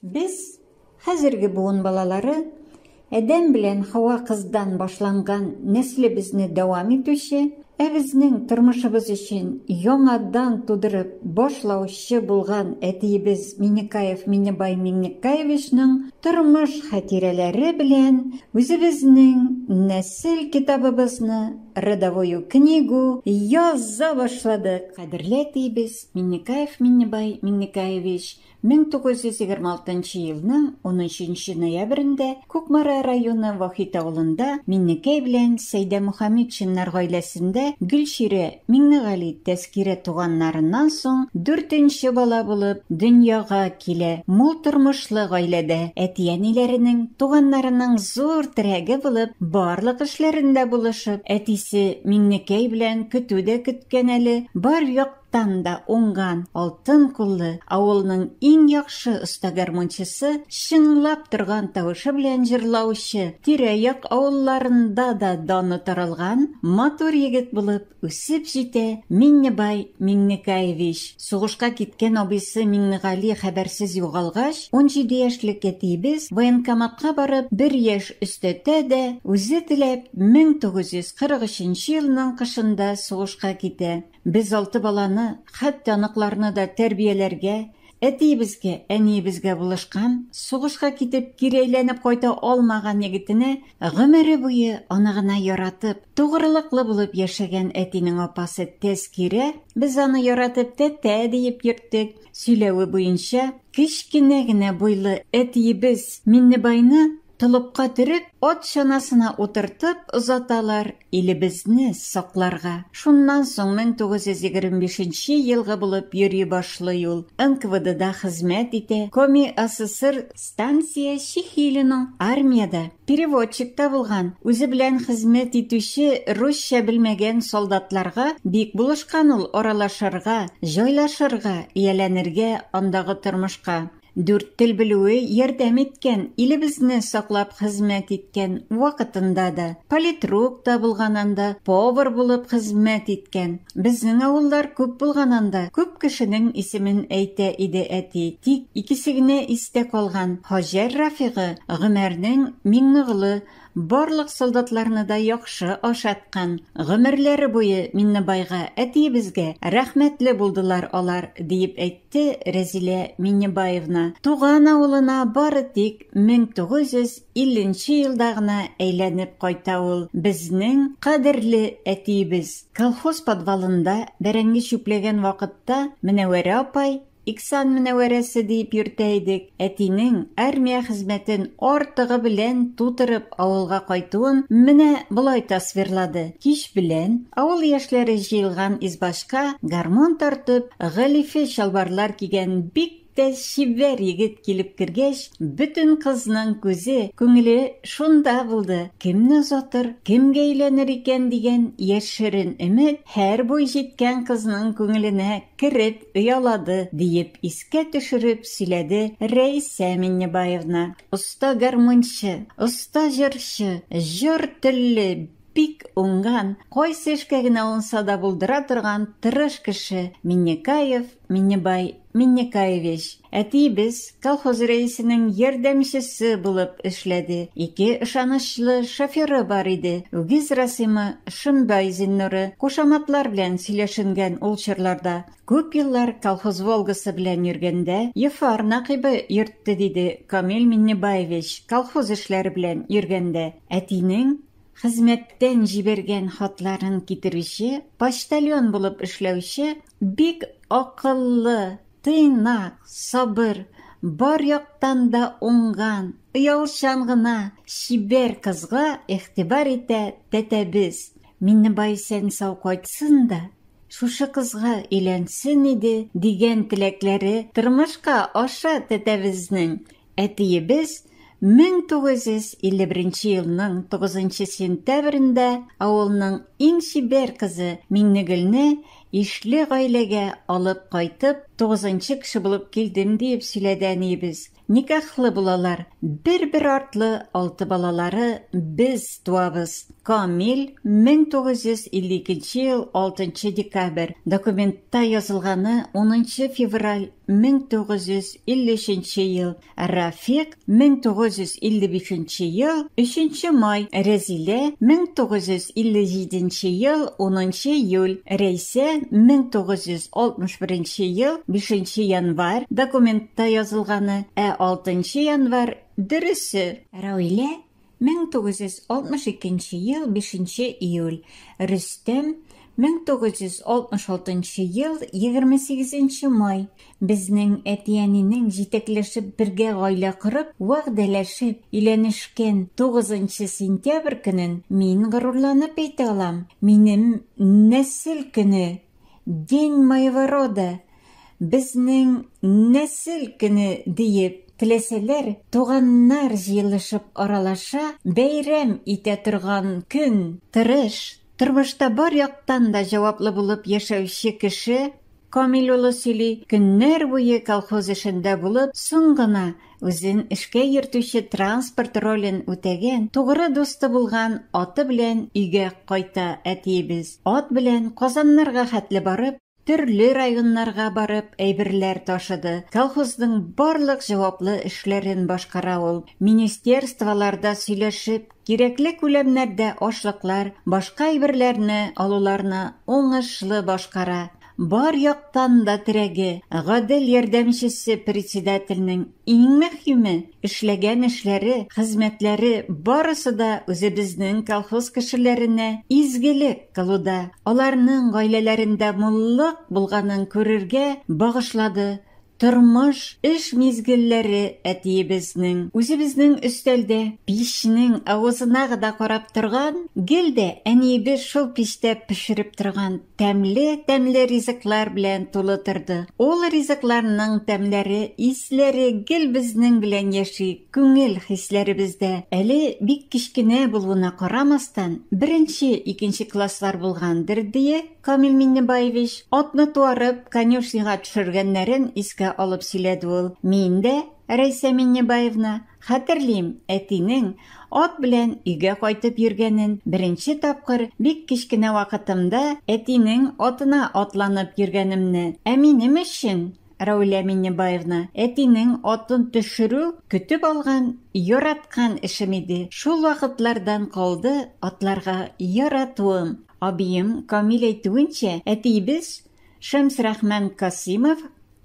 Без, хәзерге буын балалары, Адәм белән Хава кыздан башланган нәселебезне дәвам итүче, ә безнең тормышыбыз өчен яңадан тудырып башлаучы булган әтиебез Миннекаев Миннебай Миңнекаевичның тормыш хатирәләре белән үзебезнең нәсел китабыбызны, родовую книгу, яза башладык. Кадерле әтиебез Миннекаев Миннебай Миңнекаевич 1926 елның унөченче ноябрендә Кукмара районы Вахит авылында Миннекәй белән Сәйдә Мухаметшиннар гаиләсендә Гөлчирә, Миңнегали, Тәскирә туганнарыннан соң дүртенче бала булып дөньяга килә. Мул тормышлы гаиләдә әти-әниләренең, туганнарының зур терәге булып, барлык эшләрендә булышып, әтисе Миңнекәй белән көтү дә көткән әле, бар як тан да уңган, алтын куллы, авылның иң яхшы оста гармунчысы, чыңлап торган тавышы белән җырлаучы, тирә-як авылларында да даны таралган матур егет булып үсеп җитә Миннебай Миңнекаевич. Сугышка киткән абыйсы Миңнегали хәбәрсез югалгач, 17 яшьлек әтиебез военкоматка барып, бер яшь өстәтә дә, үзе теләп, 1943 елның кышында сугышка китә. Без алты баланы, хәтта оныкларны да тәрбияләргә, әтиебезгә, әниебезгә булышкан, сугышка китеп кире әйләнеп кайта алмаган егетенә гомере буе аны гына яратып, тугрылыклы булып яшәгән әтинең апасы Тәзкирә, без аны яратып тәтә диеп йөрттек, сөйләве буенча, кечкенә генә буйлы әтиебез Миннебайны Толыпка төреп, ат чанасына утыртып озаталар илебезне сакларга. Шуннан соң 1925 нче елгы булып йөри башлый ул. НКВДда хезмәт итә, Коми АССР станция Чихилино, армиядә переводчик та булган, үзе белән хезмәт итүче русча белмәгән солдатларга бик булышкан ул аралашырга, җайлашырга, ияләнергә андагы тормышка. Дүрт тел белүе ярдәм иткән, илебезне саклап хезмәт иткән вакытында да, политрук та булган анда, повар булып хезмәт иткән. Безнең авыллар күп булган анда, күп кешенең исемен әйтә иде әти. Тик икесе генә истә калган, Һаҗәр Рафигы, Гомәрнең Миңнеголы, Барлык солдатларны да яхшы ашаткан. Гомерләре буе Миннебайга, әтиебезгә рәхмәтле булдылар алар, диеп әйтте Рәзилә Миннебаевна. Туган авылына бары тик 1950 нче елда гына әйләнеп кайта ул, безнең кадерле әтиебез. Колхоз подвалында бәрәңге чүпләгән вакытта Мөнәвәрә апай Иксан Мөнәвәрәсе диеп йөртә идек. Әтинең армия хезмәтен артыгы белән тутырып авылга кайтуын менә болай тасвирлады, Кич белән, авыл яшьләре җыелган избашка гармун тартып, галифе чалбарлар кигән бик тә чибәр егет килеп кергәч, бөтен кызның күзе, күңеле шунда булды. Кемне озатыр, кемгә өйләнер икән дигән яшерен өмет һәр буй җиткән кызның күңеленә кереп Оялады, диеп искә төшереп сөйләде Рәйсә Миннебаевна. Оста гармунчы, оста җырчы, җор телле, бик уңган, кайсы эшкә генә алынса да булдыра торган тырыш кеше Миннекаев Миннебай Миннекаевич. Әтиебез колхоз рәисенең ярдәмчесе булып эшләде. Ике ышанычлы шоферы бар иде. Үгез Расыймы, Шомбай Зиннуры кушаматлар белән сөйләшенгән ул чорларда. Күп еллар колхоз Волгасы белән йөргәндә, Ефар Накыйбы йөртте, диде Камил Миннебаевич, колхоз эшләре белән йөргәндә. Әтинең хезмәттән җибәргән хатларын китерүче, почтальон булып эшләүче бик акыллы, Тыйнак, сабыр, бар яктан да уңган, оялчан гына чибәр кызга игътибар итә тәтәбез. Миннебай исән-сау кайтсын да, шушы кызга өйләнсен иде, дигән теләкләре тормышка аша тәтәбезнең. Әтиебез 1951 елның тугызынчы сентябрендә авылның иң чибәр кызы Миңнегөлне Ишле гаиләгә алып кайтып, тугызынчы кеше булып килдем, диеп сөйләде әниебез. Никахлы булалар. Бер-бер артлы алты балалары без туабыз. Камил, 1952 ел 6 декабрь, документта язылганы 10 февраль 1953 ел, Рафик, 1955 ел 3 май, Рәзилә, 1957 ел 10 июль, Рәйсә, 1961 ел 5 январь, документта язылганы, ә 6 январь, дөресе. Равилә, 1962 ел 5 июль, Рөстәм, 1966 ел 28 май, безнең әти-әнинең җитәкләшеп бергә гаилә корып, вәгъдәләшеп өйләнешкән 9 сентябрь көнен мин горурланып әйтә алам, минем нәсел көне! День моего рода, безнең нәсел көне диеп, теләсәләр, туганнар җыелышып аралаша, бәйрәм итә торган көн. Тырыш, тормышта бар яктан да җаваплы булып яшәүче кеше, Камил улы сөйли, көннәр буе колхоз эшендә булып, соң гына үзен эшкә йөртүче транспорт ролен үтәгән, тугры дусты булган аты белән өйгә кайта әтиебез. Ат белән Казаннарга хәтле барып, төрле районнарга барып әйберләр ташыды. Колхозның барлык җаваплы эшләрен башкара ул. Министерстволарда сөйләшеп, кирәкле күләмнәрдә ашлыклар, башка әйберләрне алуларны уңышлы башкара. Бар яктан да терәге, гадел ярдәмчесе председательнең иң мөһиме, эшләгән эшләре, хезмәтләре барысы да үзебезнең колхоз кешеләренә изгелек кылуда, аларның гаиләләрендә муллык булганын күрергә багышлады Тормыш, эш мизгелләре әтиебезнең, үзебезнең өстәлдә, пичнең авызына гына карап торган, гел дә әниебез шул пичтә пешереп торган тәмле-тәмле ризыклар белән тулы торды. Ул ризыкларның тәмләре, исләре гел безнең белән яши, күңел хисләребездә. Әле бик кечкенә булуына карамастан, беренче, икенче класслар булгандыр, дие Камил Миннебаевич, атны туарып, конюшняга төшергәннәрен искә алып сөйләде ул. Мин дә, Рәйсә Миннебаевна, хәтерлим, әтинең ат белән өйгә кайтып йөргәнен, беренче тапкыр бик кечкенә вакытымда әтинең атына атланып йөргәнемне. Ә минем өчен, Раулә Миннебаевна, әтинең атын төшерү көтеп алган, яраткан эшем иде. Шул вакытлардан калды атларга яратуым. Абыем Камил әйтүенчә, әтиебез Шәмсрахман Касыймов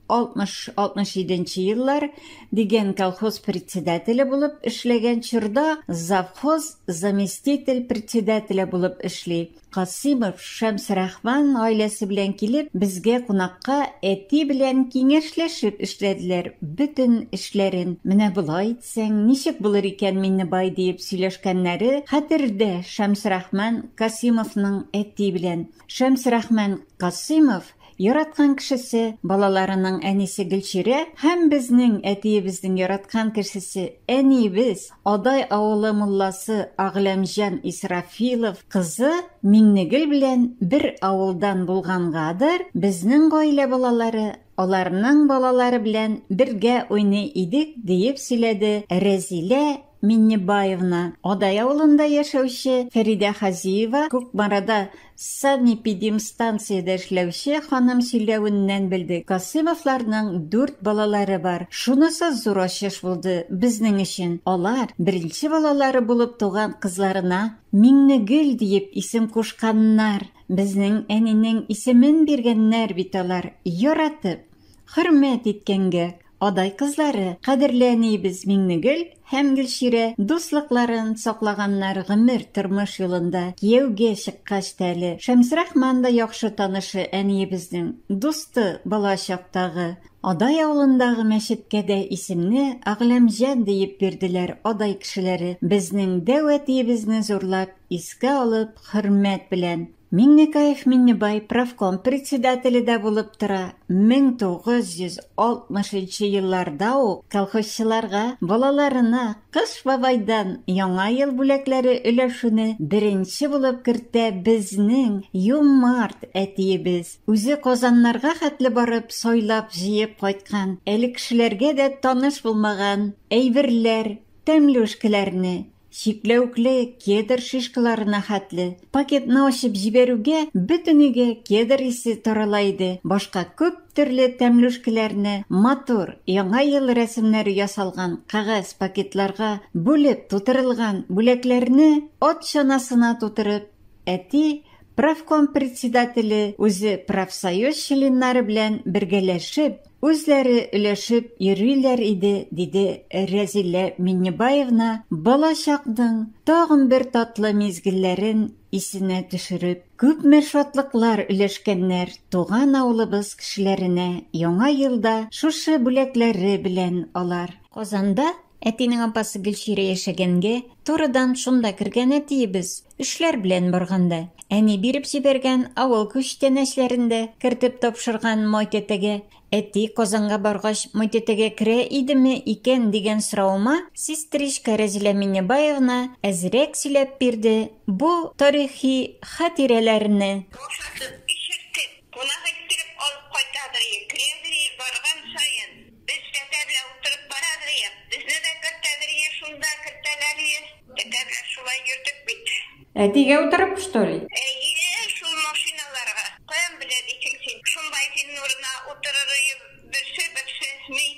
60-67 нче еллар дигән колхоз председателе булып эшләгән чорда завхоз заместитель председателе булып эшли. Касыймов Шәмсрахман гаиләсе белән килеп, безгә кунакка әти белән киңәшләшеп эшләделәр бөтен эшләрен. Менә болай итсәң, ничек булыр икән, Миннебай, диеп сөйләшкәннәре хәтердә Шәмсрахман Касыймовның әти белән. Шәмсрахман Касыймов яраткан кешесе, балаларының әнисе Гөлчирә һәм безнең әтиебезнең яраткан кешесе, әниебез, Адай авылы мулласы Әгъләмҗан Исрафилов кызы Миңнегөл белән бер авылдан булгангадыр, безнең гаилә балалары аларның балалары белән бергә уйный идек, диеп сөйләде Рәзилә Миннебаевна. Адай авылында яшәүче Фәридә Хазиева Кукмарада санэпидемстанциядә эшләүче ханым сөйләвеннән белдек, Касыймовларның дүрт балалары бар. Шунысы зур ачыш булды безнең өчен, алар беренче балалары булып туган кызларына Миңнегөл диеп исем кушканнар. Безнең әнинең исемен биргәннәр бит алар, яратып, хөрмәт иткәнгә. Адай кызлары, кадерле әниебез Миңнегөл һәм Гөлчирә дуслыкларын саклаганнар гомер тормыш юлында, кияүгә чыккач та әле. Шәмсрахман да яхшы танышы әниебезнең, дусты бала чактагы. Адай авылындагы мәчеткә дә исемне Әгъләмҗан диеп бирделәр Адай кешеләре, безнең дәү әтиебезне зурлап, искә алып, хөрмәт белән. Миңнекаев Миннебай профком председателе дә булып тора. 1960 нчы елларда ук колхозчыларга балаларына Кыш бабайдан Яңа ел бүләкләре өләшүне беренче булып кертә безнең юмарт әтиебез. Үзе Казаннарга хәтле барып сайлап җыеп кайткан, әле кешеләргә дә таныш булмаган әйберләр, тәмлүшкеләрне, чикләвекле кедр шишкаларына хәтле. Пакетны ачып җибәрүгә бөтен өйгә кедр исе тарала иде. Башка күп төрле тәмлүшкеләрне матур Яңа ел рәсемнәре ясалган кәгазь пакетларга бүлеп тутырылган бүләкләрне ат чанасына тутырып, әти, профком председателе үзе профсоюз членнары белән бергәләшеп, үзләре өләшеп йөриләр иде, диде Рәзилә Миннебаевна, балачакның тагын бер татлы мизгелләрен исенә төшереп. Күпме шатлыклар өләшкәннәр туган авылыбыз кешеләренә Яңа елда шушы бүләкләре белән алар. Казанда әтинең апасы Гөлчирә яшәгәнгә, турыдан шунда кергән әтиебез, эшләр белән барганда, әни биреп җибәргән авыл күчтәнәчләрен дә кертеп тапшырган Майтәтәгә. Әти Казанга баргач, Майтәтәгә керә идеме икән дигән соравыма, сестричка Рәзилә Миннебаевна әзрәк сөйләп бирде бу тарихи хатирәләрне. Бушатып, эчертеп, кунак иттереп алып кайтадыр, керәдер барган саен. Без тәтә белән утырып барадырыек. Безне дә кертәдерие шунда, кертәләрие. Тәтә белән шулай йөрдек бит. Әтигә утырып, что ли? Әйе, шул машиналарга. Каян белә дисең син? Шундай Зиннурына утырырые берсе, берсе ни.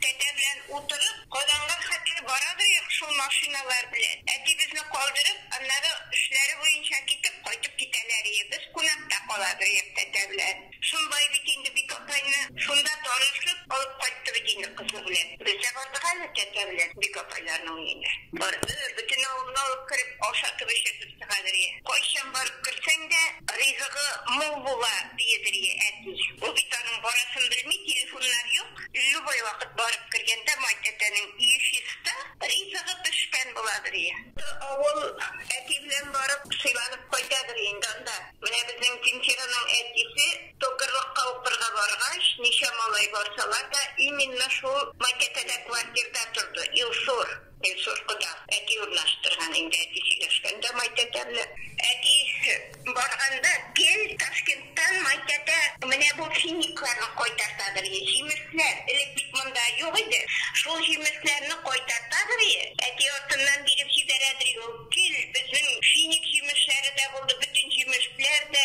Тәтә белән утырып, Казанга хәтле барадырыек шул машиналар белән. Әти безне калдырып, аннары эшләре буенча китеп, кайтып китәләрие. Без кунакта каладырыек тәтә белән. Шунбай бит инде бик апайны шунда танышып алып кайтты бит инде кызы белән. Без дә бардык әле тәтә белән бик апайларның өенә. Барды, бөтен авылны алып кереп ашатып эчертеп чыгадырие. Кайчан барып керсәң дә ризыгы мул була, диедерие әти. Ул бит аның барасын белми, телефоннар юк. Любой вакыт барып кергәндә Май тәтәнең өе чиста, ризыгы пешкән буладырие. Авыл әти белән барып сыйланып кайтадыр инде анда. Менә безнең Земфираның әтисе токарьлыкка укырга баргач, ничә малай барсалар да, именно шул Макетада квартирда торды. Илсур, Илсур кода. Әти урнаштырган инде, әти сөйләшкән дә Майтәтә белән. Әти барганда гел Ташкенттан Майтәтә менә бу финикларны кайтартадыр, җимешләр. Элек бит монда юк иде. Шул җимешләрне кайтартадыр, әти артыннан биреп җибәрәдер ул. Кил, безнең финик җимешләре дә булды, бөтен җимешләр дә,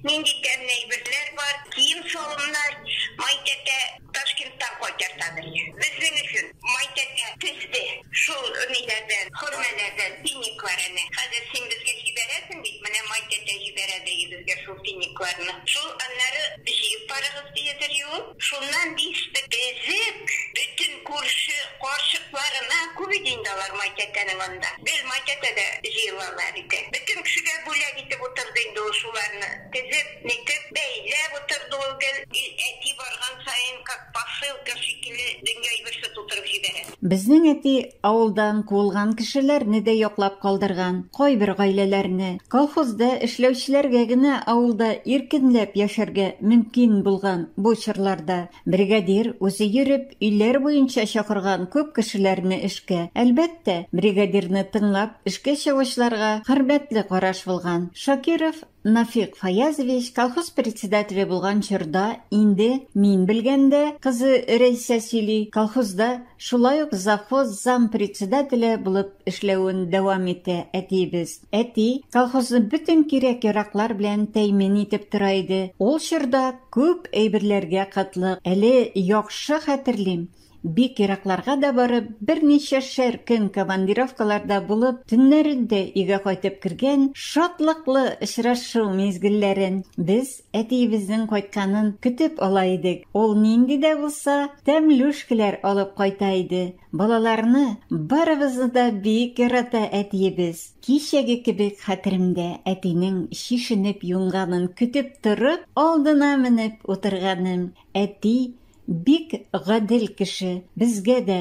нинди тәмле әйберләр бар, кием-салымнар Майтәтә Ташкенттан кайтартадыр. Безнең өчен Майтәтә тезде шул ниләрдән, хөрмәләрдән финиклар әнә. Хәзер син безгә җибәрәсең бит, менә Майтәтә җибәрәдер безгә шул финикларны. Шул аннары җыеп барыгыз диедер ул. Шуннан дисте тезеп, бөтен күрше карчыкларына, күп иде инде алар Майтәтәнең анда. Гел Майтәтәдә җыелалар иде. Бөтен кешегә бүләк итеп утырды инде ул шуларны. Тезеп, нитеп, бәйләп утырды ул гел. Гел әти барган саен, как посылка шикелле, дөнья әйберсе тутырып җибәрә. Безнең әти авылдан куылган кешеләрне дә яклап калдырган. Кайбер гаиләләрне, колхозда эшләүчеләргә генә авылда иркенләп яшәргә мөмкин булган бу чорларда, бригадир үзе йөреп, өйләр буенча чакырган күп кешеләрне эшкә. Әлбәттә, бригадирны тыңлап эшкә чыгучыларга хөрмәтле караш булган. Шакиров Нафик Фаязович колхоз председателе булган чорда инде мин белгәндә, кызы Рәйсә сөйли, колхозда шулай ук завхоз зампредседателе булып эшләвен дәвам итә әтиебез. Әти колхозны бөтен кирәк-яраклар белән тәэмин итеп тора иде. Ул чорда күп әйберләргә кытлык. Әле яхшы хәтерлим, Бик еракларга да барып, берничәшәр көн командировкаларда булып, төннәрен дә өйгә кайтып кергән шатлыклы очрашу мизгелләрен без әтиебезнең кайтканын көтеп ала идек. Ул нинди дә булса тәмлүшкеләр алып кайта иде. Балаларны, барыбызны да бик ярата әтиебез. Кичәге кебек хәтеремдә әтинең чишенеп юынганын көтеп торып, алдына менеп утырганым. Әти Бик гадел кеше, безгә дә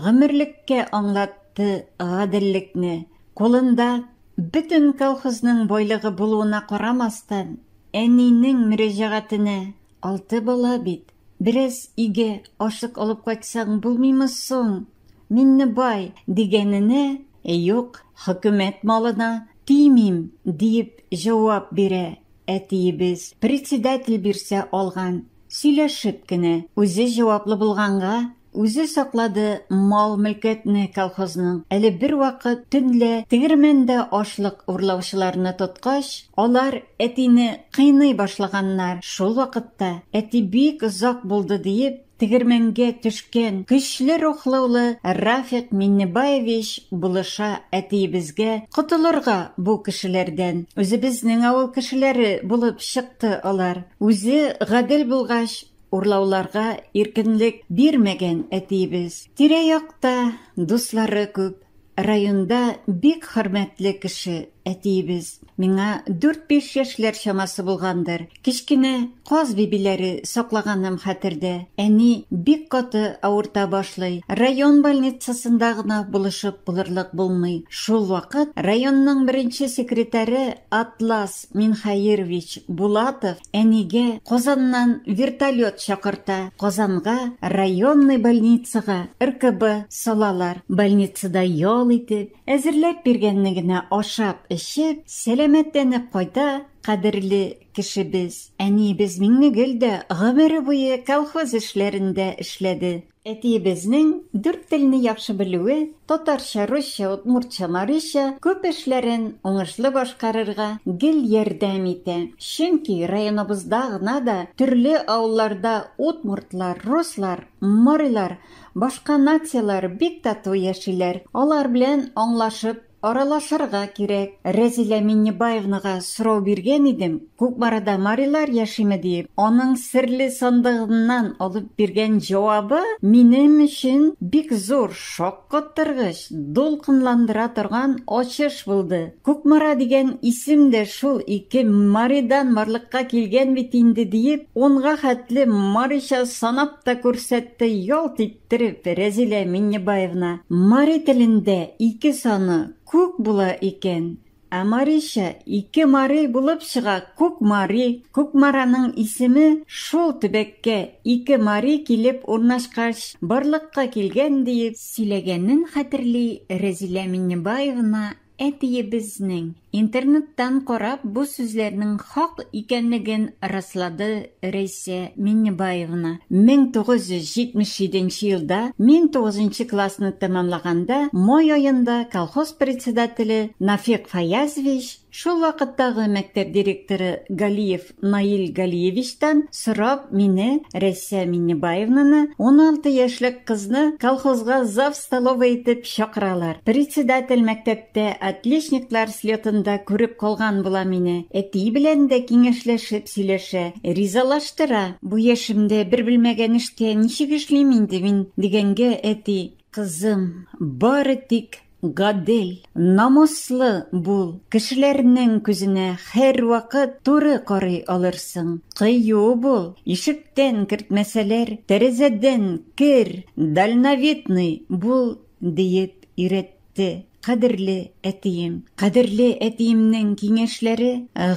гомерлеккә аңлатты гаделлекне. Кулында Бөтен колхозның байлыгы булуына карамастан, әнинең мөрәҗәгатенә, Алты бала бит, бераз өйгә ашлык алып кайтсаң булмыймы соң, Миннебай, дигәненә, Юк, хөкүмәт малына тимим, диеп җавап бирә әтиебез. Председатель бирсә алган. Сөйләшеп кенә. Үзе җаваплы булганга, үзе саклады мал-мөлкәтне колхозның. Әле бервакыт төнлә тегермәндә ашлык урлаучыларны тоткач, алар әтине кыйный башлаганнар. Шул вакытта әти бик озак булды диеп, тегермәнгә төшкән көчле рухлы улы Рафик Миннебаевич булыша әтиебезгә котылырга бу кешеләрдән. Үзебезнең авыл кешеләре булып чыкты алар. Үзе гадел булгач, урлауларга иркенлек бирмәгән әтиебез. Тирә-якта дуслары күп, районда бик хөрмәтле кеше әтиебез. Миңа дүрт-биш яшьләр чамасы булгандыр. Кечкенә каз бибиләре саклаганым хәтердә. Әни бик каты авырта башлый. Район больницасында гына булышып булырлык булмый. Шул вакыт районның беренче секретаре Атлас Минхәерович Булатов әнигә Казаннан вертолет чакырта. Казанга районный больницага РКБ салалар. Больницада ял итеп, әзерләп биргәнне генә ашап-эчеп, сәламәтләнеп кайта кадерле кешебез. Әниебез Миңнегөл дә гомере буе колхоз эшләрендә эшләде. Әтиебезнең дүрт телне яхшы белүе, татарча, русча, удмуртча, марича, күп эшләрен уңышлы башкарырга гел ярдәм итә. Чөнки районыбызда гына да төрле авылларда удмуртлар, руслар, марилар, башка нацияләр бик тату яшиләр. Алар белән аңлашып Аралашырга кирәк. Рәзилә Миннебаевнага сорау биргән идем, Кукмарада марилар яшиме диеп. Аның серле сандыгыннан алып биргән җавабы минем өчен бик зур, шаккаттыргыч, дулкынландыра торган ачыш булды. Кукмара дигән исем дә шул ике маридан барлыкка килгән бит инде диеп, унга хәтле марича санап та күрсәтте, ялт итте. Иттереп, Рәзилә Миннебаевна, мари телендә ике саны күк була икән, ә марича ике мари булып чыга, күк мари. Кукмараның исеме шул төбәккә ике мари килеп урнашкач барлыкка килгән диеп сөйләгәнен хәтерли Рәзилә Миннебаевна Әтиебезнең, интернеттан карап, бу сүзләрнең хак икәнлеген раслады Рәйсә Миннебаевна. 1977 нче елда мин тугызынчы классны тәмамлаганда, май аенда колхоз председателе Нафик Фаязович шул вакыттагы мәктәп директоры Галиев Наил Галиевичтан сорап, мине, Рәйсә Миннебаевнаны, 16 яшьлек кызны колхозга зав столовой итеп чакыралар. Председатель мәктәптә отличниклар слетында күреп калган була мине. Әти белән дә киңәшләшеп сөйләшә, ризалаштыра. Бу яшемдә бер белмәгән эштә ничек эшлим инде мин, дигәнгә әти, Кызым, бары тик Гадел, намуслы бул, кешеләрнең күзенә һәрвакыт туры карый алырсың. Кыю бул, ишектән кертмәсәләр, тәрәзәдән кер, дальновидный бул, диеп өйрәтте кадерле әтием. Кадерле әтиемнең киңәшләре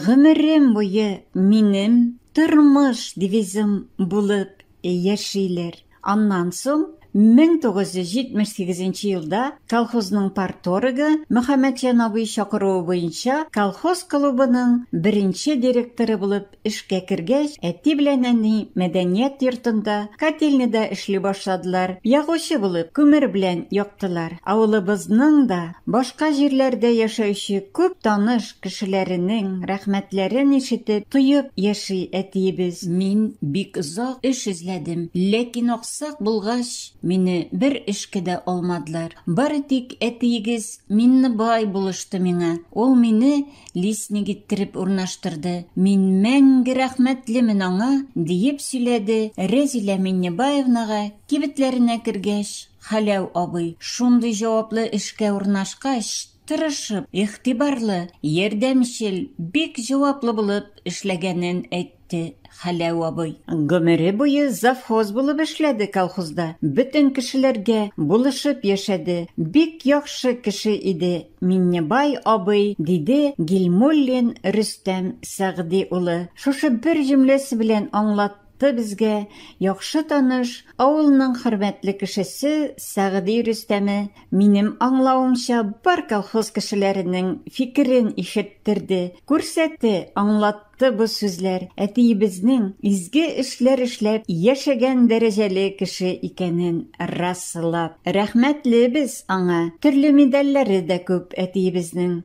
гомерем буе минем тормыш девизым булып яшиләр. Аннан соң 1978 нче елда колхозның парторгы Мөхәммәтҗан абый чакыруы буенча колхоз клубының беренче директоры булып эшкә кергәч, әти белән әни мәдәният йортында котельныйда эшли башладылар, ягучы булып күмер белән яктылар. Авылыбызның да, башка җирләрдә яшәүче күп таныш кешеләренең рәхмәтләрен ишетеп, тоеп яши әтиебез. Мин бик озак эш эзләдем, ләкин аксак булгач, мине бер эшкә дә алмадылар. Бары тик әтиегез Миннебай булышты миңа. Ул мине лесник иттереп урнаштырды. Мин мәңге рәхмәтлемен аңа, диеп сөйләде Рәзилә Миннебаевнага кибетләренә кергәч, Хәләү абый. Шундый җаваплы эшкә урнашкач. тырышып, игътибарлы, ярдәмчел, бик җаваплы булып эшләгәнен әйтте Хәләү абый. Гомере буе завхоз булып эшләде колхозда, бөтен кешеләргә булышып яшәде, бик яхшы кеше иде Миннебай абый, диде Гилмуллин Рөстәм Сәгъди улы. Шушы бер җөмләсе белән аңлатты безгә яхшы таныш, авылның хөрмәтле кешесе Сәгъди Рөстәме, минем аңлавымча, бар колхоз кешеләренең фикерен ишеттерде, күрсәтте, аңлатты бу сүзләр әтиебезнең изге эшләр эшләп яшәгән дәрәҗәле кеше икәнен раслап. Рәхмәтле без аңа, төрле медальләре дә күп әтиебезнең.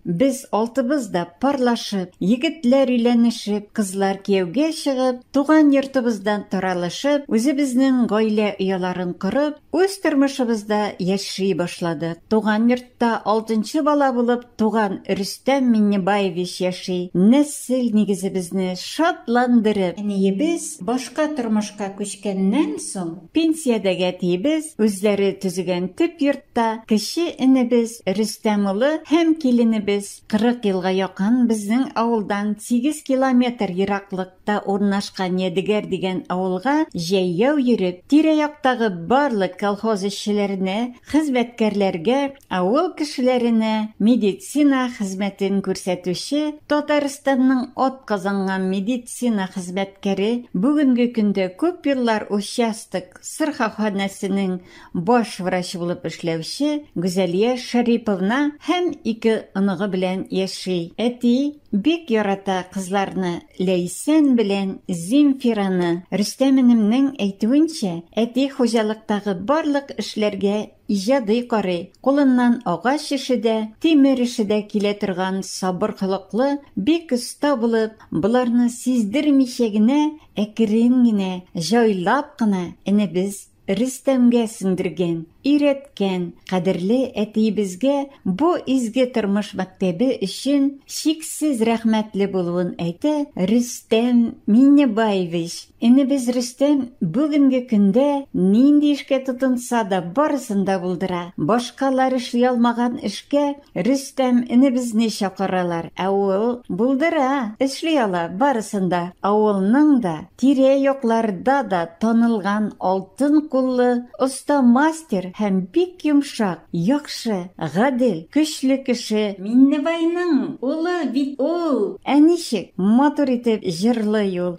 Без алтыбыз да парлашып, егетләр өйләнешеп, кызлар кияүгә чыгып, туган йортыбыздан таралышып, үзебезнең гаилә ояларын корып, үз тормышыбызда яши башладык. Туган йортта алтынчы бала булып туган Рөстәм Миннебаевич яши. Нәсел нигезебезне шатландырып, әниебез башка тормышка күчкәннән соң, Пенсиядәге әтиебез үзләре төзегән төп йортта кече энебез Рөстәм улы һәм киленебез 40 елга якын безнең авылдан 8 километр ераклыкта урнашкан Ядегәр дигән авылга җәяү йөреп, тирә-яктагы барлык колхоз эшчеләренә, хезмәткәрләргә, авыл кешеләренә медицина хезмәтен күрсәтүче Татарстанның атказанган медицина хезмәткәре, бүгенге көндә күп еллар участок сырхауханәсенең баш врачы булып эшләүче Гүзәлия Шәриповна һәм ике оныгы белән яши. Әти бик ярата кызларны, Ләйсән белән Земфираны. Рөстәм энемнең әйтүенчә, әти хуҗалыктагы барлык эшләргә Иҗади карый, кулыннан агач эше дә, тимер эше дә килә торган сабыр холыклы, бик оста булып, боларны сиздермичә генә, әкрен генә, җайлап кына энебез Рөстәмгә сеңдергән, өйрәткән кадерле әтиебезгә бу изге тормыш мәктәбе өчен чиксез рәхмәтле булуын әйтә Рөстәм Миннебаевич. Энебез Рөстәм бүгенге көндә нинди эшкә тотынса да, барысын да булдыра. Башкалар эшли алмаган эшкә Рөстәм энебезне чакыралар. Ә ул булдыра, эшли ала барысын да. Авылның да, тирә-якларда да танылган алтын куллы оста мастер һәм бик йомшак, яхшы, гадел, көчле кеше. Миннебайның улы бит ул! Ә ничек матур итеп җырлый ул!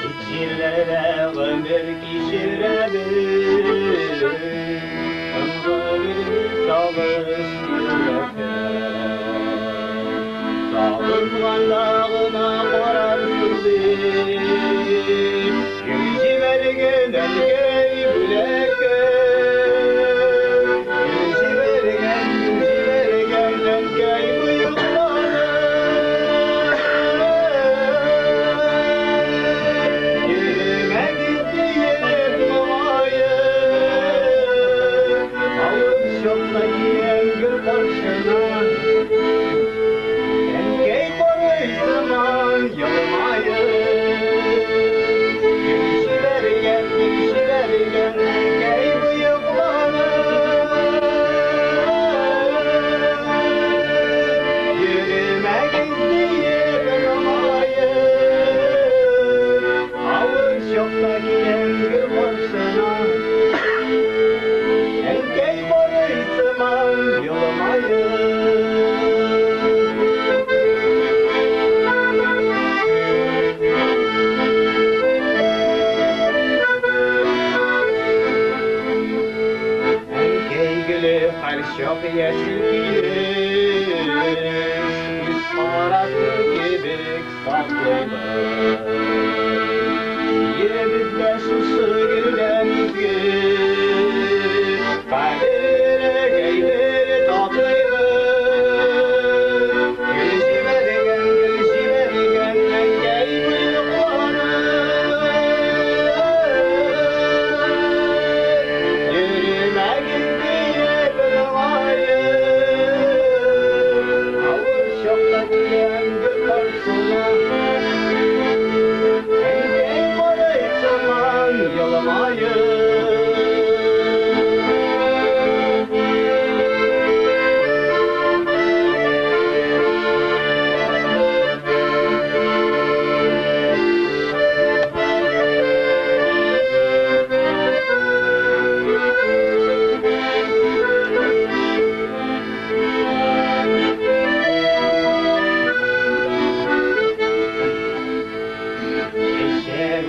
Чит җирләрдә гомер кичерәбез.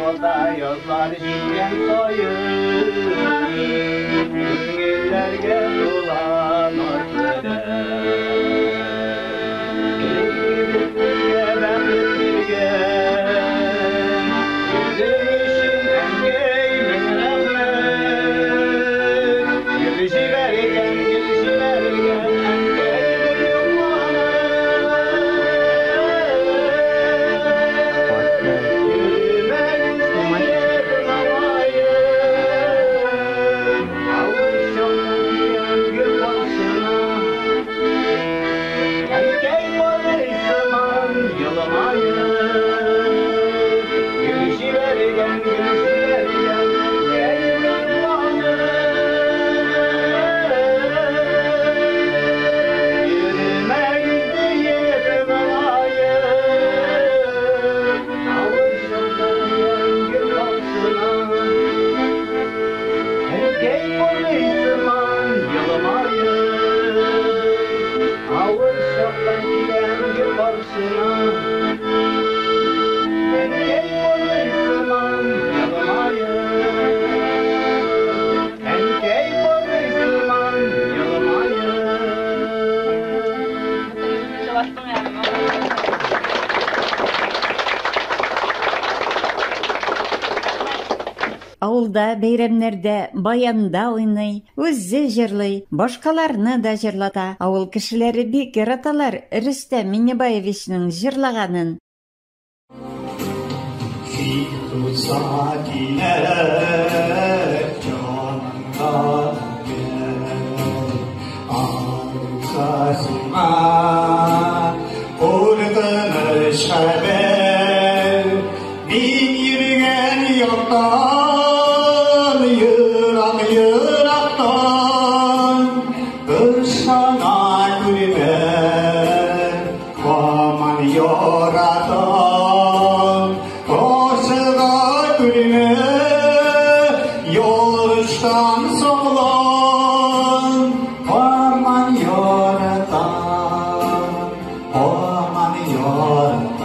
Авылда язлар җиткән саен, Күңелләргә тула назлы Безгә бәхет биргән Үзең өчен, әнкәй, мең рәхмәт. Гөл җибәргән, гөл җибәргән, әнкәй бер Авылда бәйрәмнәрдә баянда уйный, үзе җырлый, башкаларны да җырлата. Авыл кешеләре бик яраталар Рөстәм Миннебаевичның җырлаганын. Син тотса кинәт җаныңа Алса сиңа куркыныч хәбәр. Мин йөргән яктан, ерак ерактан, Ышана күрмә, һаман яратам. Ашыга күрмә, ялгыштан саклан, һаман яратам, һаман яратам.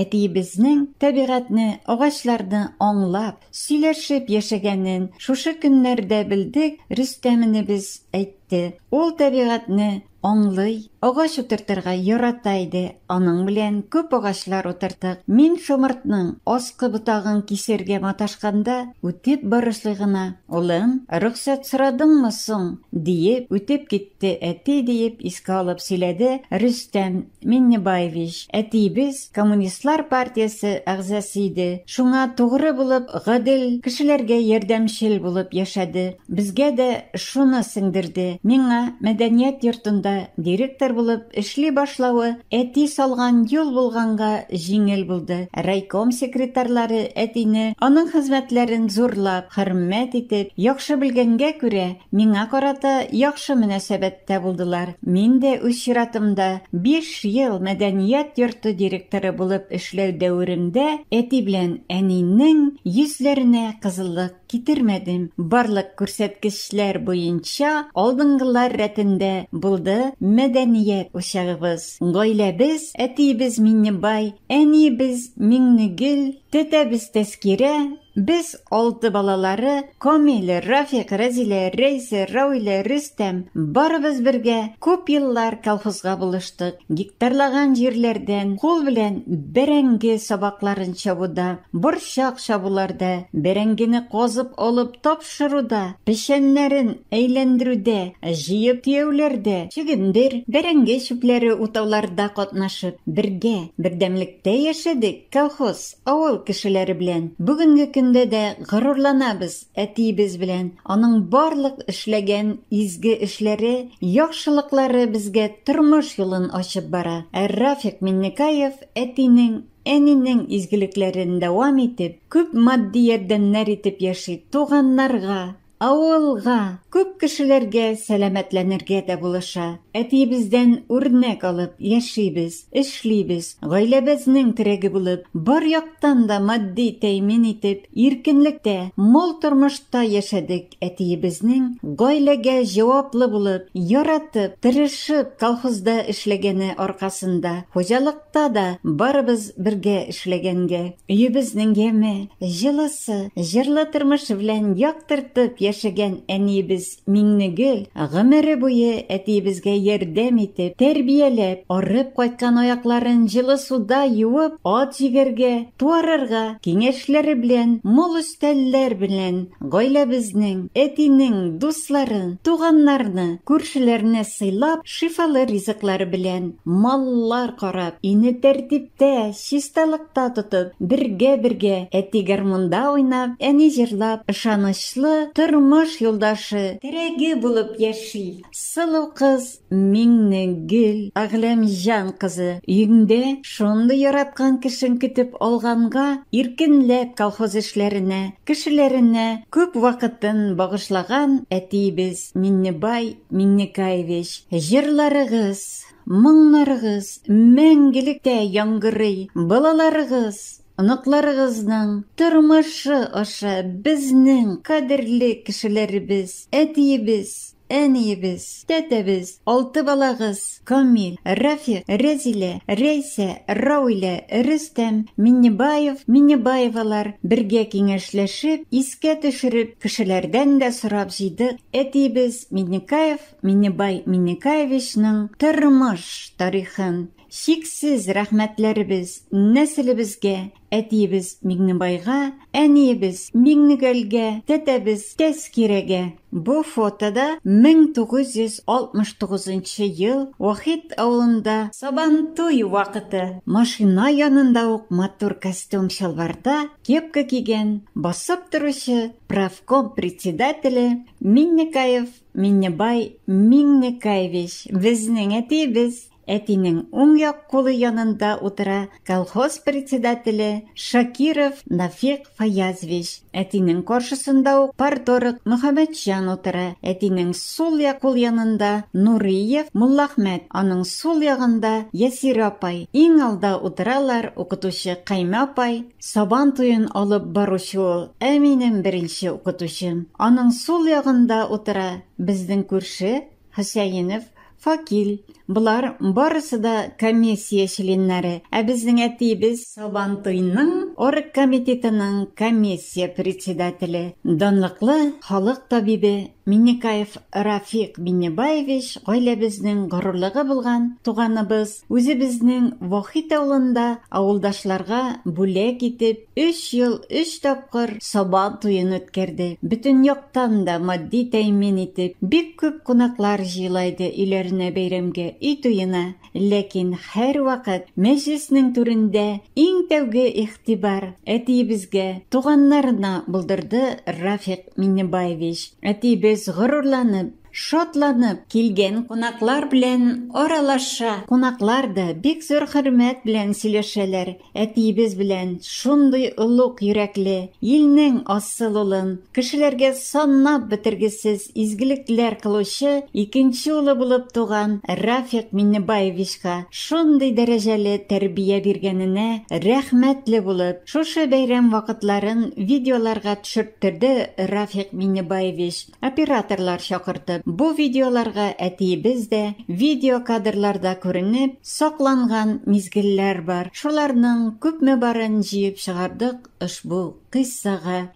Әтиебезнең табигатьне, агачларны аңлап, сөйләшеп яшәгәнен шушы көннәрдә белдек, Рөстәм энебез әйтте. Ул табигатьне аңлый, агач утыртырга ярата иде. Аның белән күп агачлар утырттык. Мин шомыртның аскы ботагын кисергә маташканда, үтеп барышлый гына, "Улым, рөхсәт сорадыңмы соң?" диеп үтеп китте әти, диеп искә алып сөйләде Рөстәм Миннебаевич. Әтиебез Коммунистлар партиясе әгъзасы иде. Шуңа тугры булып, гадел, кешеләргә ярдәмчел булып яшәде. Безгә дә шуны сеңдерде. Миңа мәдәният йортында директор булып эшли башлавы әти салган юл булганга җиңел булды. Райком секретарьлары әтине, аның хезмәтләрен зурлап, хөрмәт итеп, яхшы белгәнгә күрә, миңа карата яхшы мөнәсәбәттә булдылар. Мин дә үз чиратымда 5 ел мәдәният йорты директоры булып эшләү дәверемдә әти белән әнинең йөзләренә кызыллык китермәдем. Барлык күрсәткечләр буенча алдынгылар рәтендә булды мәдәният учагыбыз. Гаиләбез, әтиебез Миннебай, әниебез Миңнегөл, тәтәбез Тәскирә, без алты балалары Камил, Рафик, Рәзилә, Рәйсә, Рауилә, Рөстәм барыбыз бергә күп еллар колхозга булыштык. Гектарлаган җирләрдән кул белән бәрәңге сабакларын чабуда, борчак чабуларда, бәрәңгене казып алып тапшыруда, печәннәрен әйләндерүдә, җыеп төяүләрдә, чөгендер, бәрәңге чүпләре утауларда катнашып, бергә, бердәмлектә яшәдек колхоз, авыл кешеләре белән. Бүгенге көндә дә горурланабыз әтиебез белән. Аның барлык эшләгән изге эшләре, яхшылыклары безгә тормыш юлын ачып бара. Ә Рафик Миннекаев әтинең, әнинең изгелекләрен дәвам итеп, күп матди ярдәмнәр итеп яши, туганнарга, Авылга, күп кешеләргә сәламәтләнергә дә булыша. Әтиебездән үрнәк алып яшибез, эшлибез, гаиләбезнең терәге булып, бар яктан да матди тәэмин итеп, иркенлектә, мул тормышта яшәдек. Әтиебезнең гаиләгә җаваплы булып, яратып, тырышып колхозда эшләгәне аркасында, хуҗалыкта да барыбыз бергә эшләгәнгә, өебезнең яме, җылысы, җырлы тормышы белән яктыртып яшәгән әниебез Миңнегөл гомере буе әтиебезгә ярдәм итеп, тәрбияләп, арып кайткан аякларын җылы суда юып, ат җигәргә, туарырга, киңәшләре белән, мул өстәлләр белән гаиләбезнең, әтинең дусларын, туганнарны, күршеләрне сыйлап, шифалы ризыклары белән маллар карап, өйне тәртиптә, чисталыкта тотып, бергә-бергә әти гармунда уйнап, әни җырлап, ышанычлы тормыш юлдашы, терәге булып яши. Сылу кыз Миңнегөл Әгъләмҗан кызы, өеңдә шундый яраткан кешең көтеп алганга, иркенләп колхоз эшләренә, кешеләренә күп вакытын багышлаган әтиебез Миннебай Миңнекаевич, җырларыгыз, моңнарыгыз мәңгелектә яңгырый, балаларыгыз, оныкларыгызның тормышы аша безнең кадерле кешеләребез, әтиебез, әниебез, тәтәбез, алты балагыз, Камил, Рафик, Рәзилә, Рәйсә, Рауилә, Рөстәм, Миннебаев, Миннебаевалар бергә киңәшләшеп, искә төшереп, кешеләрдән дә сорап җыйдык әтиебез Миннекаев Миннебай Миннекаевичның тормыш тарихын. Чиксез рәхмәтләребез нәселебезгә, әтиебез Миңнебайга, әниебез Миңнегөлгә, тәтәбез Тәскирәгә. Бу фотода 1969 нчы ел Вахит авылында Сабантуй вакыты. Машина янында ук матур костюм-чалбарда, кепка кигән, басып торучы профком председателе Миннекаев Миннебай Миңнекаевич, безнең әтиебез. Әтинең уң як кулы янында утыра колхоз председателе Шакиров Нафик Фаязович. Әтинең каршысында ук парторг Мөхәммәтҗан утыра. Әтинең сул як кул янында Нуриев Муллахмәт, аның сул ягында Ясирә апай. Иң алда утыралар укытучы Каймә апай, Сабан туен алып баручы ул, ә минем беренче укытучым. Аның сул ягында утыра безнең күрше Хөсәенов, Факил, болар барысы да комиссия членнары, ә безнең әтиебез Сабантуйның оргкомитетының комиссия председателе, данлыклы халык табибе Миннекаев Рафик Миннебаевич гаиләбезнең горурлыгы булган туганыбыз, үзебезнең Вахит авылында авылдашларга бүләк итеп өч ел өч тапкыр Сабан туен үткәрде. Бөтен яктан да матди тәэмин итеп, бик күп кунаклар җыела иде өйләренә бәйрәмгә, өй туена. Ләкин һәрвакыт мәҗлеснең түрендә иң тәүге игътибар әтиебезгә, туганнарына булдырды Рафик Миннебаевич. Әтиебез горурланып, Шатланып, килгән кунаклар белән аралаша. Кунаклар да бик зур хөрмәт белән сөйләшәләр. Әтиебез белән шундый олуг йөрәкле, илнең асыл улын, кешеләргә санап бетергесез изгелекләр кылучы икенче улы булып туган Рафик Миннебаевичка шундый дәрәҗәле тәрбия биргәненә рәхмәтле булып, шушы бәйрәм вакытларын видеоларга төшерттерде Рафик Миннебаевич. Операторлар чакыртып, бу видеоларга әтиебез дә видеокадрларда күренеп, сакланган мизгелләр бар. Шуларның күпме барын җыеп чыгардык ошбу кыйссага.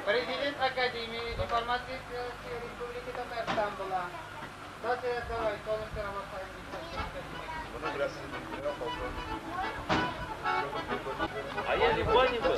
Президент Академии информации Республики Татарстан была. А я в бане был.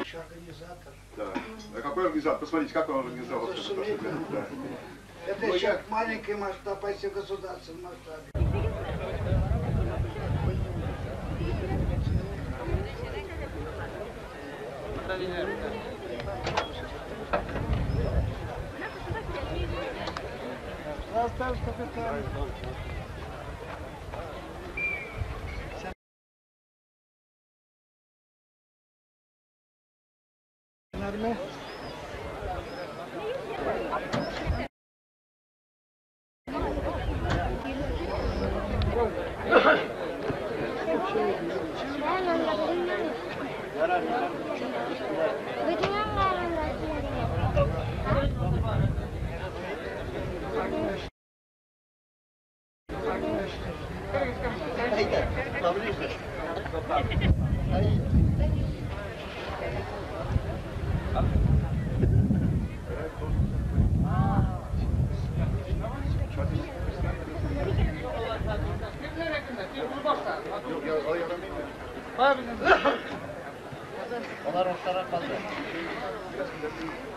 Еще организатор. Да. А какой организатор? Посмотрите, как он организовал. Да. Это еще я... маленький масштаб, а если государственный масштаб.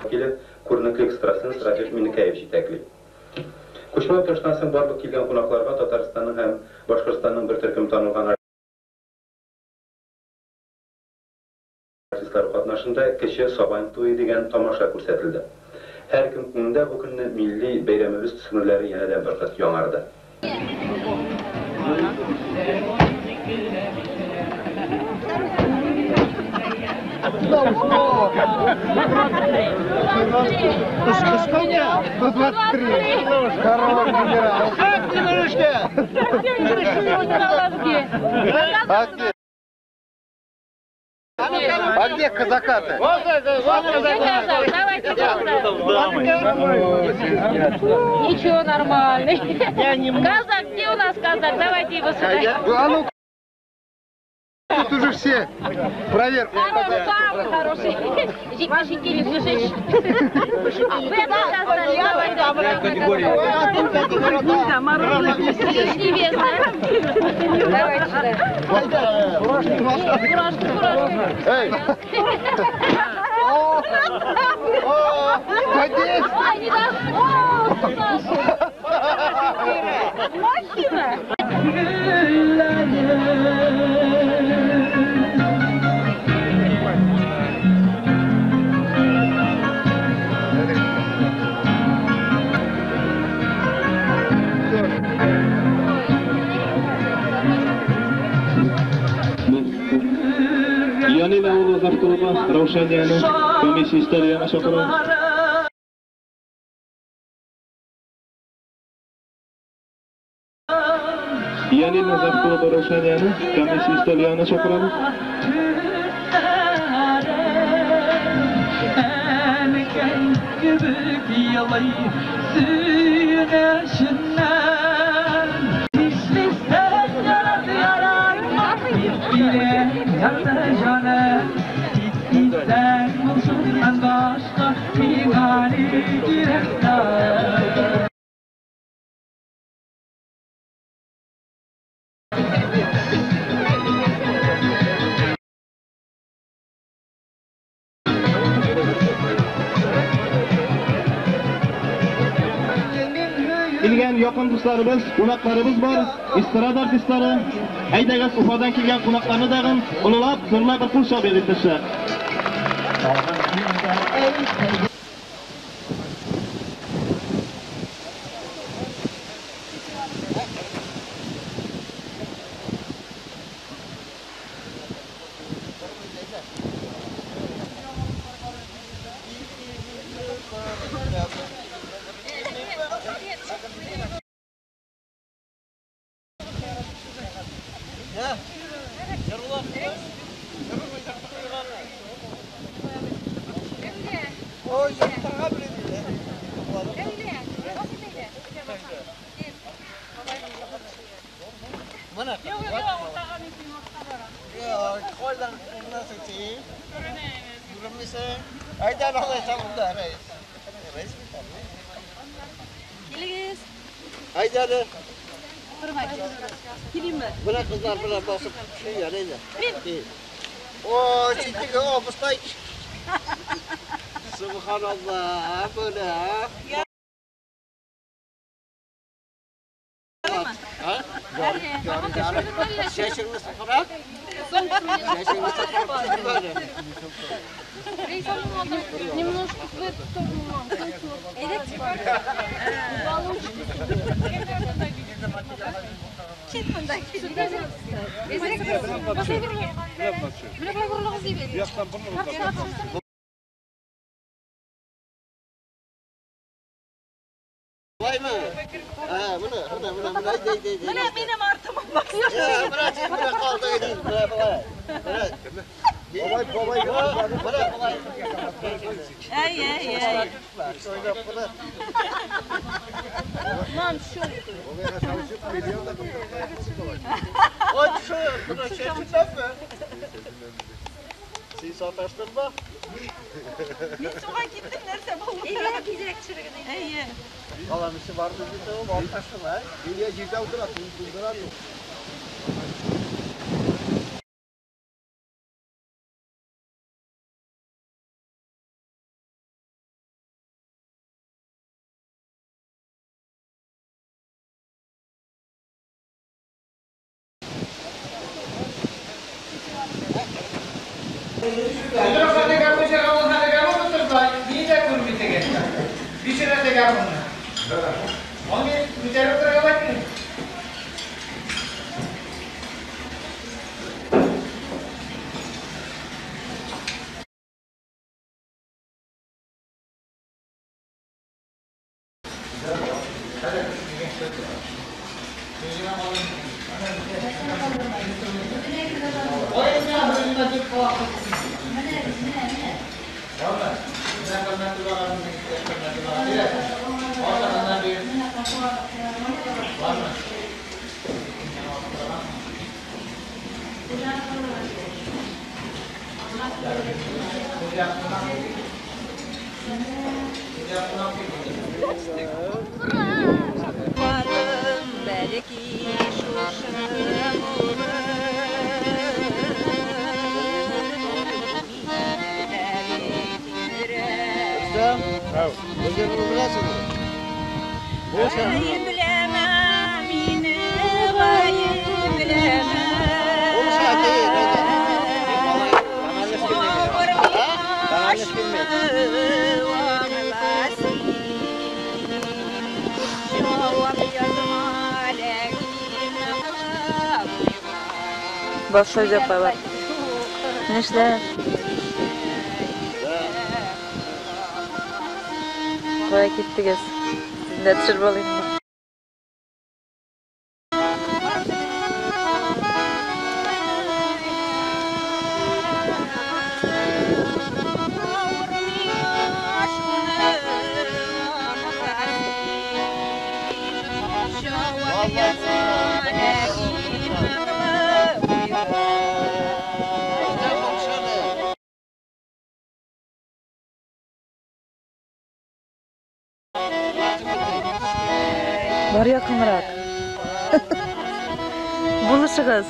Килеп, күренекле экстрасенс Рафик Минекәев җитәкли. Күчмә утырыштан соң барлык килгән кунакларга Татарстанның һәм Башкортстанның бер төркем танылган артистлары катнашында Кече Сабан туе дигән тамаша күрсәтелде. Һәркем күңелендә бу көнне милли бәйрәмебез төсмерләре янәдән бер кат яңарды. Сколько? 123. Здорово, генерал. Как ты можешь? А где казака-то? Давайте. Ничего, нормальный. Казак, где у нас казак? Давайте его сюда. Тут уже все проверку. Самый хороший. Эй! Махина! Янина улы Завкулова, Раушанияны, комиссия история Шокурова. Янина Завкулова, Раушанияны, комиссия история Шокурова. Килгән якын дусларыбыз, кунакларыбыз бар, эстрада артистлары. Әйдәгез, Уфадан килгән кунакларны дагын олылап, зурлап бер кул чабып итешә. Менә кызлар белән басып төшә инде. О, читеге абыстай. Субханалла, менә. Ha? Чәчеңне сыпырак. Чәчеңне сыпырак. Немножко в эту сторону, мам. Кит монда, кит. Болаймы? Ha, менә, менә, менә, менә, әйдә, әйдә, әйдә. Менә минем артыма бак. Менә, менә калды инде, менә болай. Менә. Бабай, бабай, менә болай. Әй, әй, әй. Мам, щелкай. Ой, менә чәчеләме? Син саташтыңмы? Мин суга киттем, нәрсә булды? Әйе, тизрәк төшерегез. Әйе. Алар эше бар диде, ул алташыла. Өйгә җирдә утыра, тундыра. Массаж yapıyorlar. Neşler. Кая киттегез? Сезне төшереп алыйм. Бар якынрак. Булышыгыз.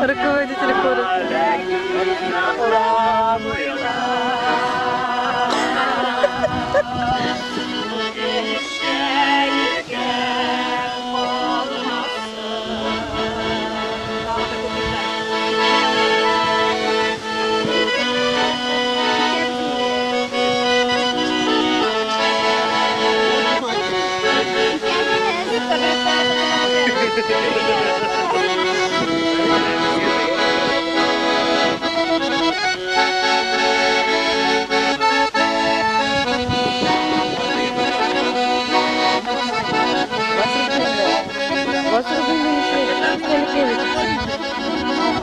Руководитель хора.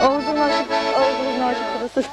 Авызыгызны ачып торасыз.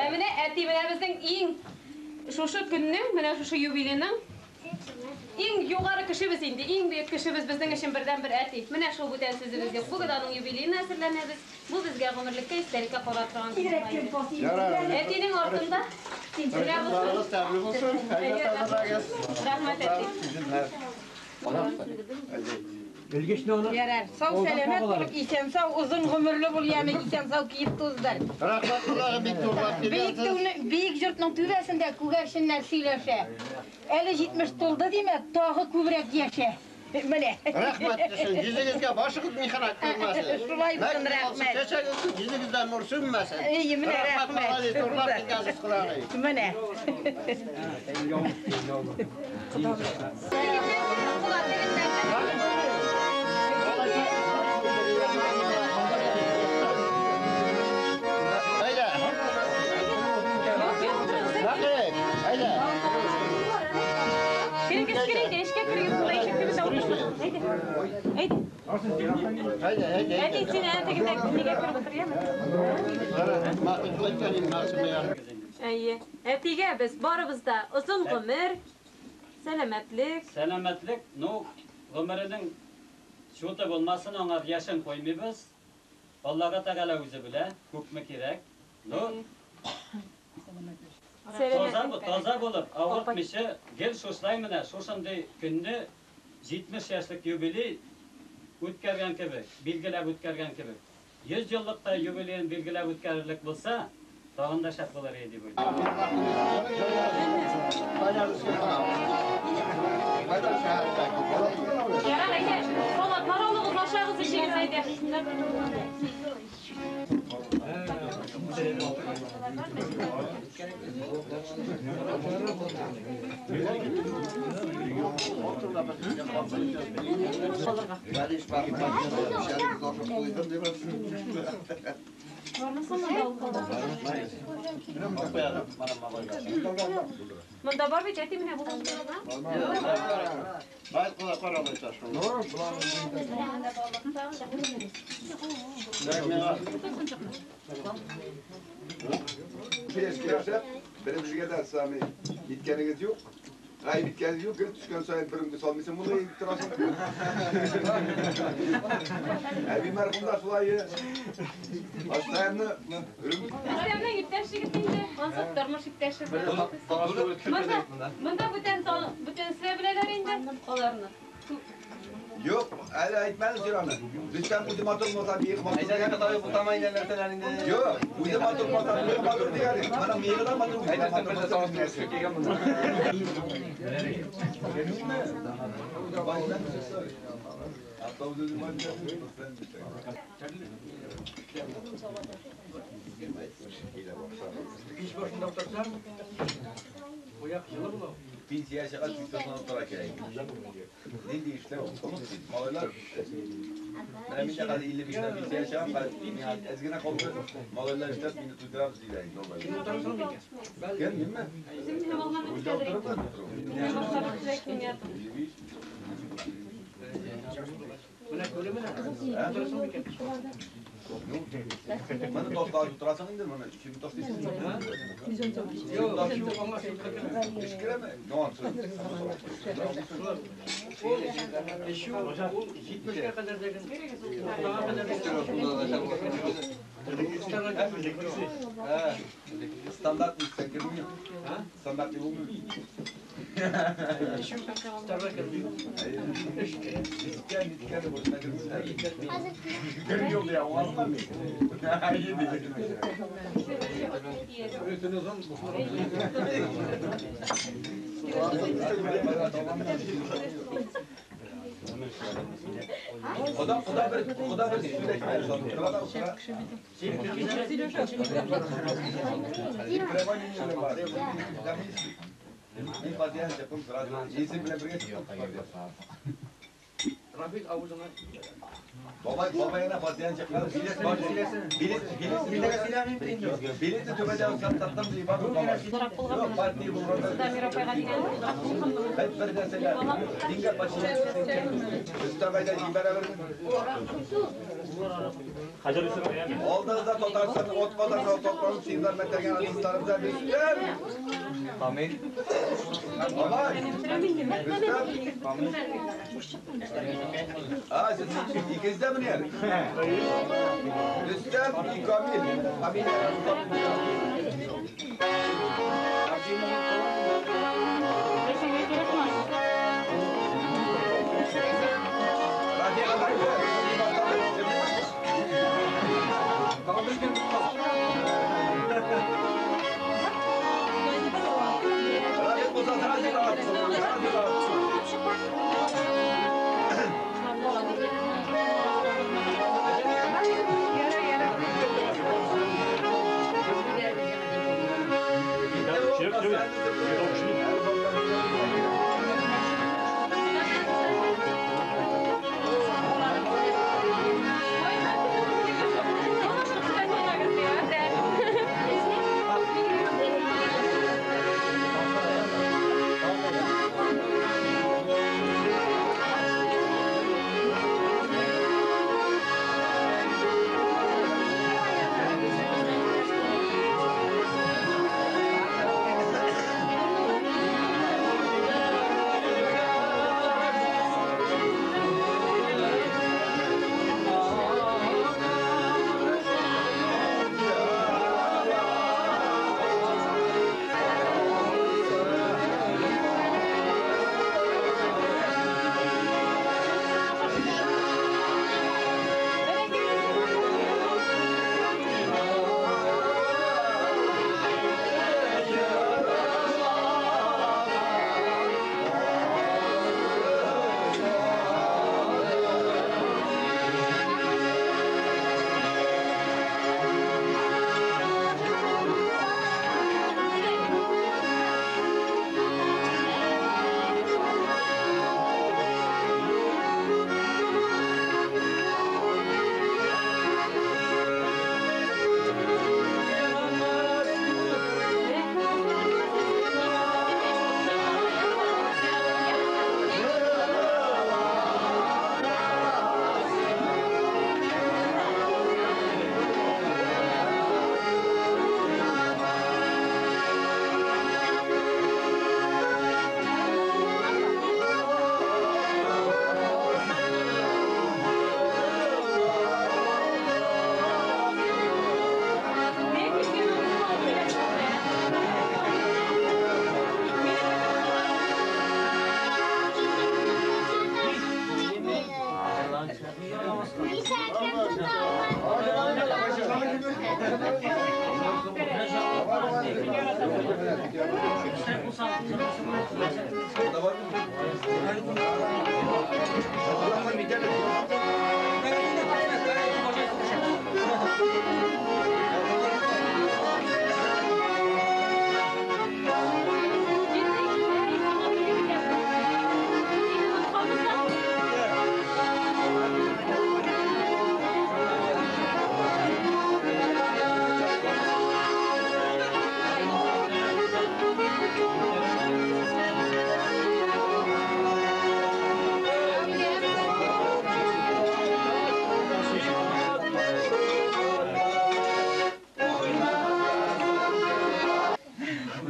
Менә әти, менә безнең иң шушы көннең, менә шушы юбилейның иң югары кешебез инде, иң бөек кешебез безнең өчен бердәнбер әти. Менә шул бүтән сүзебез юк. Бүген аның юбилеена әзерләнәбез. Бу безгә гомерлеккә истәлеккә кала торган. Әтинең артында рәхмәт әти. Ярар, сау сәламәт булып, исән сау, озын гомерле бул, яме исән сау киеп туздыр. Рәхмәт, Аллаһы бик зурлап килгәнсез. Бөек йортның түбәсендә күгәрченнәр сөйләшә. Әле 70 тулды димә, тагы күбрәк яшә. Менә. Рәхмәт өчен йөзегезгә башыгыз михрак күрмәсен. Шулай булсын, рәхмәт. Чәчәгез йөзегездән нур сүнмәсен. Әйе, менә рәхмәт. Зурлап килгәнсез, кодагый. Менә. Әти, син әнә тегендә нигә кереп утырыймы? Әйе. Әтигә без барыбыз да озын гомер, сәламәтлек. Сәламәтлек, ну, гомеренең чуты булмасын, аңа яшен куймыйбыз. Аллага Тәгалә үзе белә, күпме кирәк. Ну, таза, таза булып, авыртмыйча, гел шушылай менә шушындый көнне 70 яшьлек юбилей үткәргән кебек, билгеләп үткәргән кебек. 100 еллык та юбилеен билгеләп үткәрерлек булса, тагын да шәп булыр иде дип уйлыйм. Ярар, әйдә, салатлар алыгыз, ашагыз, эчегез, әйдә. Монда бар бит, әти, менә бу. Беребезгә дә сами ниткәнегез юк. Гаеп иткәнегез юк, гел төшкән саен береңне салмыйсың, моны әйтеп торасың. Әби мәрхүм да шулай. Аштаемны Рөстәмнең иптәш егете инде, ансы тормыш иптәше. Монда бүтән бүтән беләләр инде аларны. Юк, әле әйтмәдем син аны. Рөстәм үзе матур булса, миек матур. Әйдә, табып бутама инде нәрсәләр инде. Юк, үзе матур булса, миек матур дигән. Моның миеге дә матур, үзе дә матур булса. Иш башында утырсаң, ояк җылы була. Пенсия чыга сүз тора кирәк. Нинди эшләр онытмыйм. Малайлар. Менә мин дә хәзер 55 тә пенсия чыгам, хәзер миңа әз генә калды. Малайлар эшләп мине туйдырабыз диләр инде. Кем, минме? Үзем һәм алганны Үздә көтәдер утырып инде. Менә күременә. Утырасың микән? Моны ташлап утырасың инде, моны чүп ташлыйсың. Юк, аңа судка кермә. Эш керәме? Ну, ансы. Ул эчү, ул 70-кә кадәр дәген. Уртага кадәр Стандарт нисә керми? Стандарт булмый. Эчү старга керми. Эш керә. Ниткән, ниткән булса керми. Керми ул я, аңламыйм. Хода, хода бер, хода бер сүз әйтмәде. Тора да утыра. Мин фатиха чыктым сразу. Исем белән бергә чыктым. Рафик авызыңа. Бабай, бабай гына фатиха чыккан. Билет, билет, билет, билетне түбәдә саттым ди, бабай. Зурак булган. Партия булганда. Дамир апайга дигән. Бер бер нәрсәгә дингә патша. Рөстәм әйдә җибәрә бер. Алдыгызда Татарстанның от казанган топланып сыйымнар мәктәгән артистларыбызга Рөстәм. Камил. Бабай. Рөстәм. А, сез икегез дә менә. Рөстәм и Камил. Камил.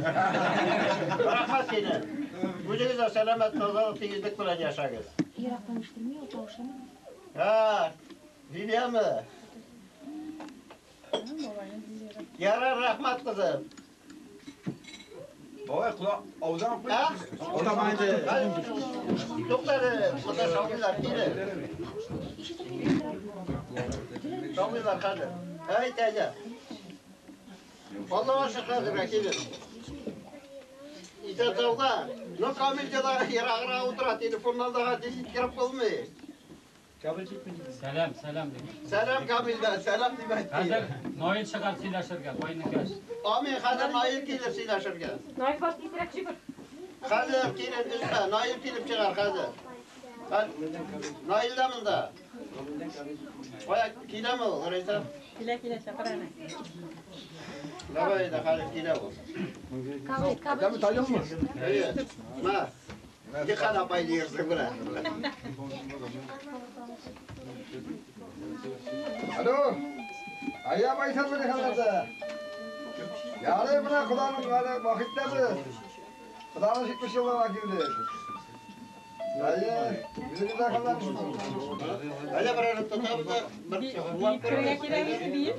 Рәхмәт сине. Үзегез дә сәламәт, тазалык, тигезлек белән яшәгез. Ерактан ишетелми ул тавышымы? Ха, Лилияме? Ярар, рәхмәт, кызым. Бабай, колак авыздан куй. Туктале, монда шаулыйлар, киле. Шаулыйлар хәзер. Әйт, әйдә. Аллага шөкер, хәзергә килер. Исән сауда. Ну, Камил дә ераграк утыра, телефоннан да җиткереп булмый. Сәлам, сәлам дип. Сәлам Камилдән, сәлам дип әйтте. Хәзер Наил чыгар сөйләшергә, байныкаш. Амин, хәзер Наил килер сөйләшергә. Наил баш тизрәк җибәр. Хәзер килер, өзмә, Наил килеп чыгар хәзер. Наил дә монда. Кая киләме ул, Рәйсә? Килә, килә, чакыр әнә. Давай да хәзер килә ул. Әйдәме, тайылмы? Әйе. Мә. Дикан апай диярсең менә. Alo. Aya baysan mı хәлләрдә? Ярый менә Ходаның әле вакыттабыз. Ходаның 70 еллыгына килде. Әйе, үзегез дә хәлләр Әле бер әле тотабыз да бер чыгып Керергә кирәк иде, биеп.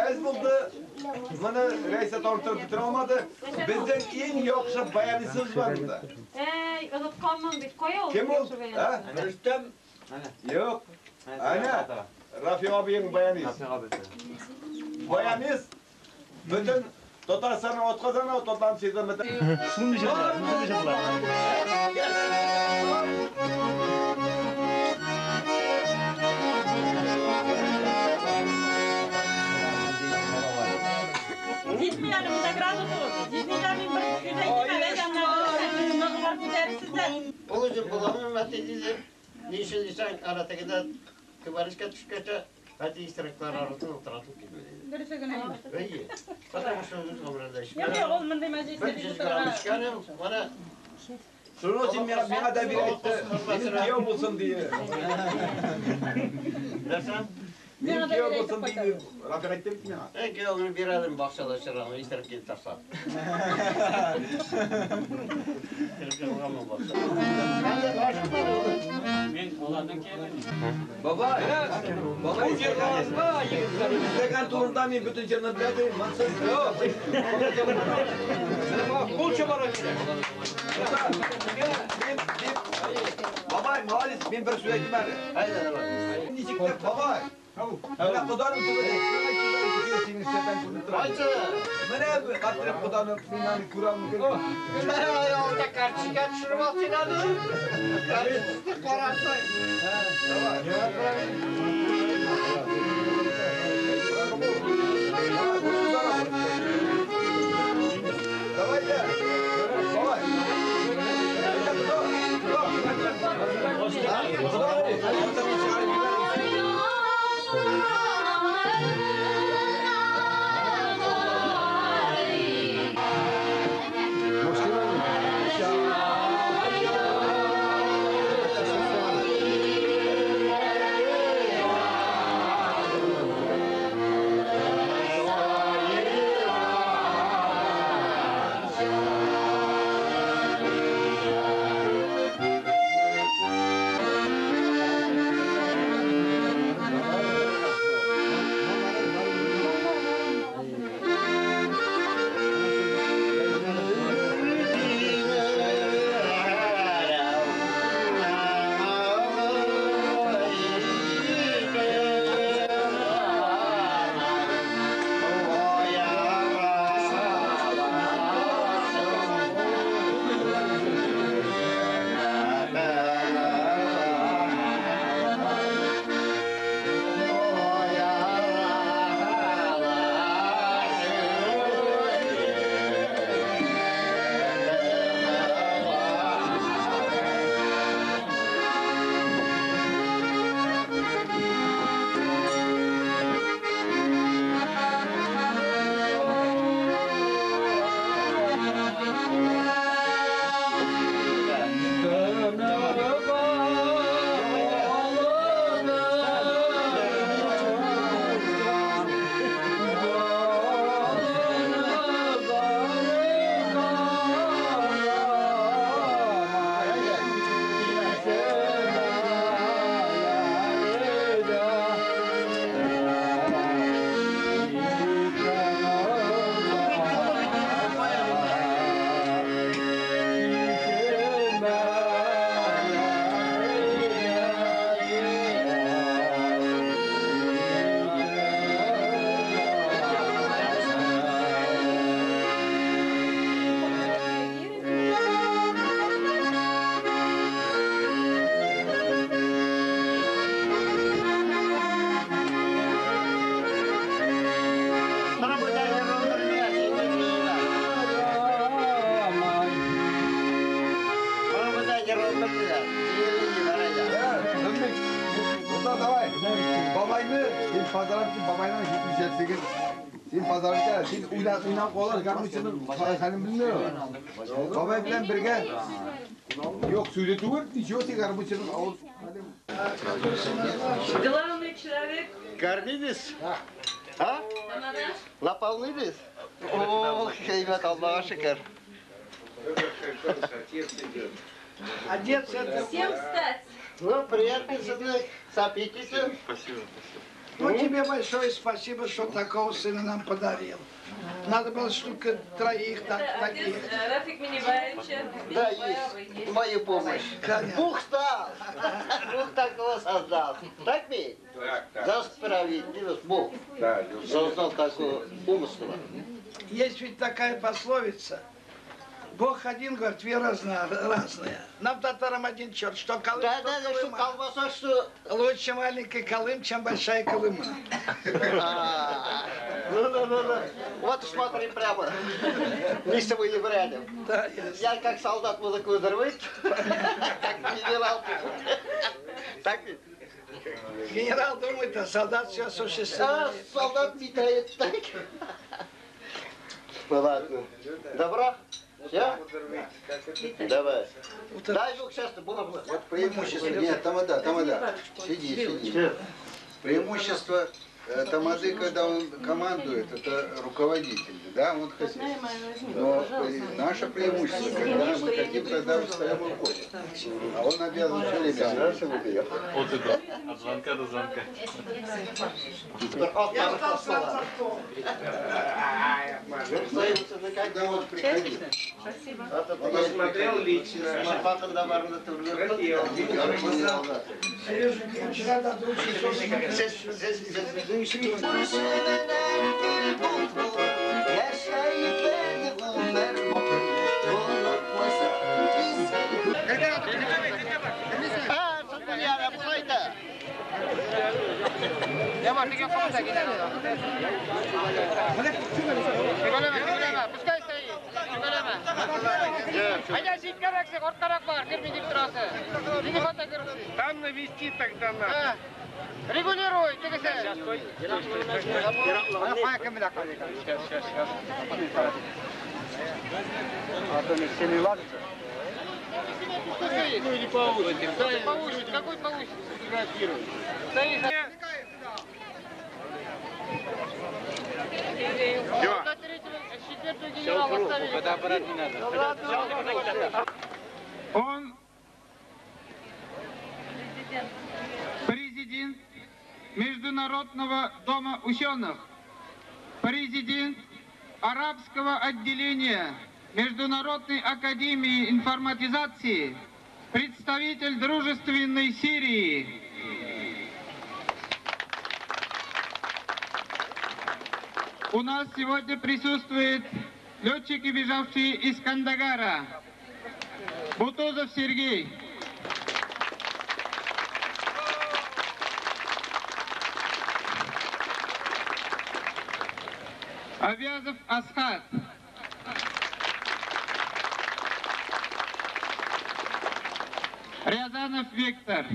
Әз булды. Моны Рәйсә тартып бетерә алмады. Безнең иң яхшы баянисыбыз бар монда. Әй, онытканмын бит. Кая ул? Кем ул? Ә? Рөстәм? Юк. Әнә, Рафик абыең баянист. Баянист. Бөтен Татарстанның атказаны Татар сезон бөтен. Шуны җырлар, шуны җырлар. Җитми әле монда градус. Җитми мин бер көйдә әйтәм, күтәрерсез. Ул үзе буламы мәтәй. Ни өчен дисәң, ара тегендә түбәнешкә төшкәчә, хәтта истереклар арасында утыратып килде. Дөресе генә. Әйе. Потому что үз гомерендә Юк, юк, ул мондый мәҗлестә Бер йөз грамм эчкәнем, менә Шуны син миңа да бир әйтте. Минем кияү булсын дие. Нәрсә? Минем кияү булсын дие. Рафик әйтте бит миңа. Әй, кияүеңне бирәдем бакчада чырагын, истереп килеп торса. Мин Аларның киеме. Бабай, бабай, эшләгән турында мин бөтен җырны беләм, монсы юк. Кул чабарга кирәк. Бабай, молодец, мин бер сүз әйтим әле. Әйдә, давай. Ничек тә бабай. Менә Ходаның төбе синең шәтән күренеп тора. Кайсы? Менә катырып Ходаның мин аны күрәм. Алда карточка төшереп ал син аны. Карточка карасай. Давай, да. Бабай. Бабайны, син pazarlıkçı babayla 78. Син pazarlıkçı, син уйнап калар, гармунчының хәлен белмәй. Бабай белән бергә. Юк, сүзе түгел, ничего син гармунчының авыз. Главный человек. Кормились? А? Наполнились? Ох, ребят, Аллаха шикар. Отец это... Всем встать. Ну, приятно, сынок, с аппетитом. Спасибо, спасибо. Ну, тебе большое спасибо, что такого сына нам подарил. Надо было штука троих, так, таких. Рафик Минибаевич. Да, есть. Мою помощь. Конечно. Бог дал. Бог такого создал. Так ведь? Так, так. За справедливость Бог Да, создал такого умысла. Есть ведь такая пословица. Бог один, говорит, вера разная. Нам, татарам, один черт, что Колым, Да, что да, да, что Колыма. колбаса, что... Лучше маленький Колым, чем большая Колыма. Ну, ну, ну, ну. Вот смотри прямо. Вместе мы не рядом. Да, ясно. Я как солдат музыку взорвать, как генерал. Так ведь? Генерал думает, а солдат все А осуществляет. солдат метает так. Ну ладно. Добро? Все? Давай. Дай звук сейчас, было. Вот преимущество. Нет, тамада, тамада. Сиди, сиди. Преимущество Тамады, когда он командует, это руководитель, да, он хозяин. Но наше преимущество, когда мы хотим, тогда встаем и уходим. А он обязан все время раз и выехать. От и до. От звонка до звонка. Когда он приходил. Спасибо. Посмотрел лично. Там навести тогда надо. Регулируй, ты Сейчас, стой. Сейчас, сейчас, сейчас. А то не все не ладится. Ну или повысить. Повысить. Какой повысить? Фотографируй. Фотоаппарат не надо. Он президент Международного дома ученых, президент Арабского отделения Международной академии информатизации, представитель дружественной Сирии. У нас сегодня присутствуют летчики, бежавшие из Кандагара. Бутузов Сергей. Авязов Асхат. Рязанов Виктор.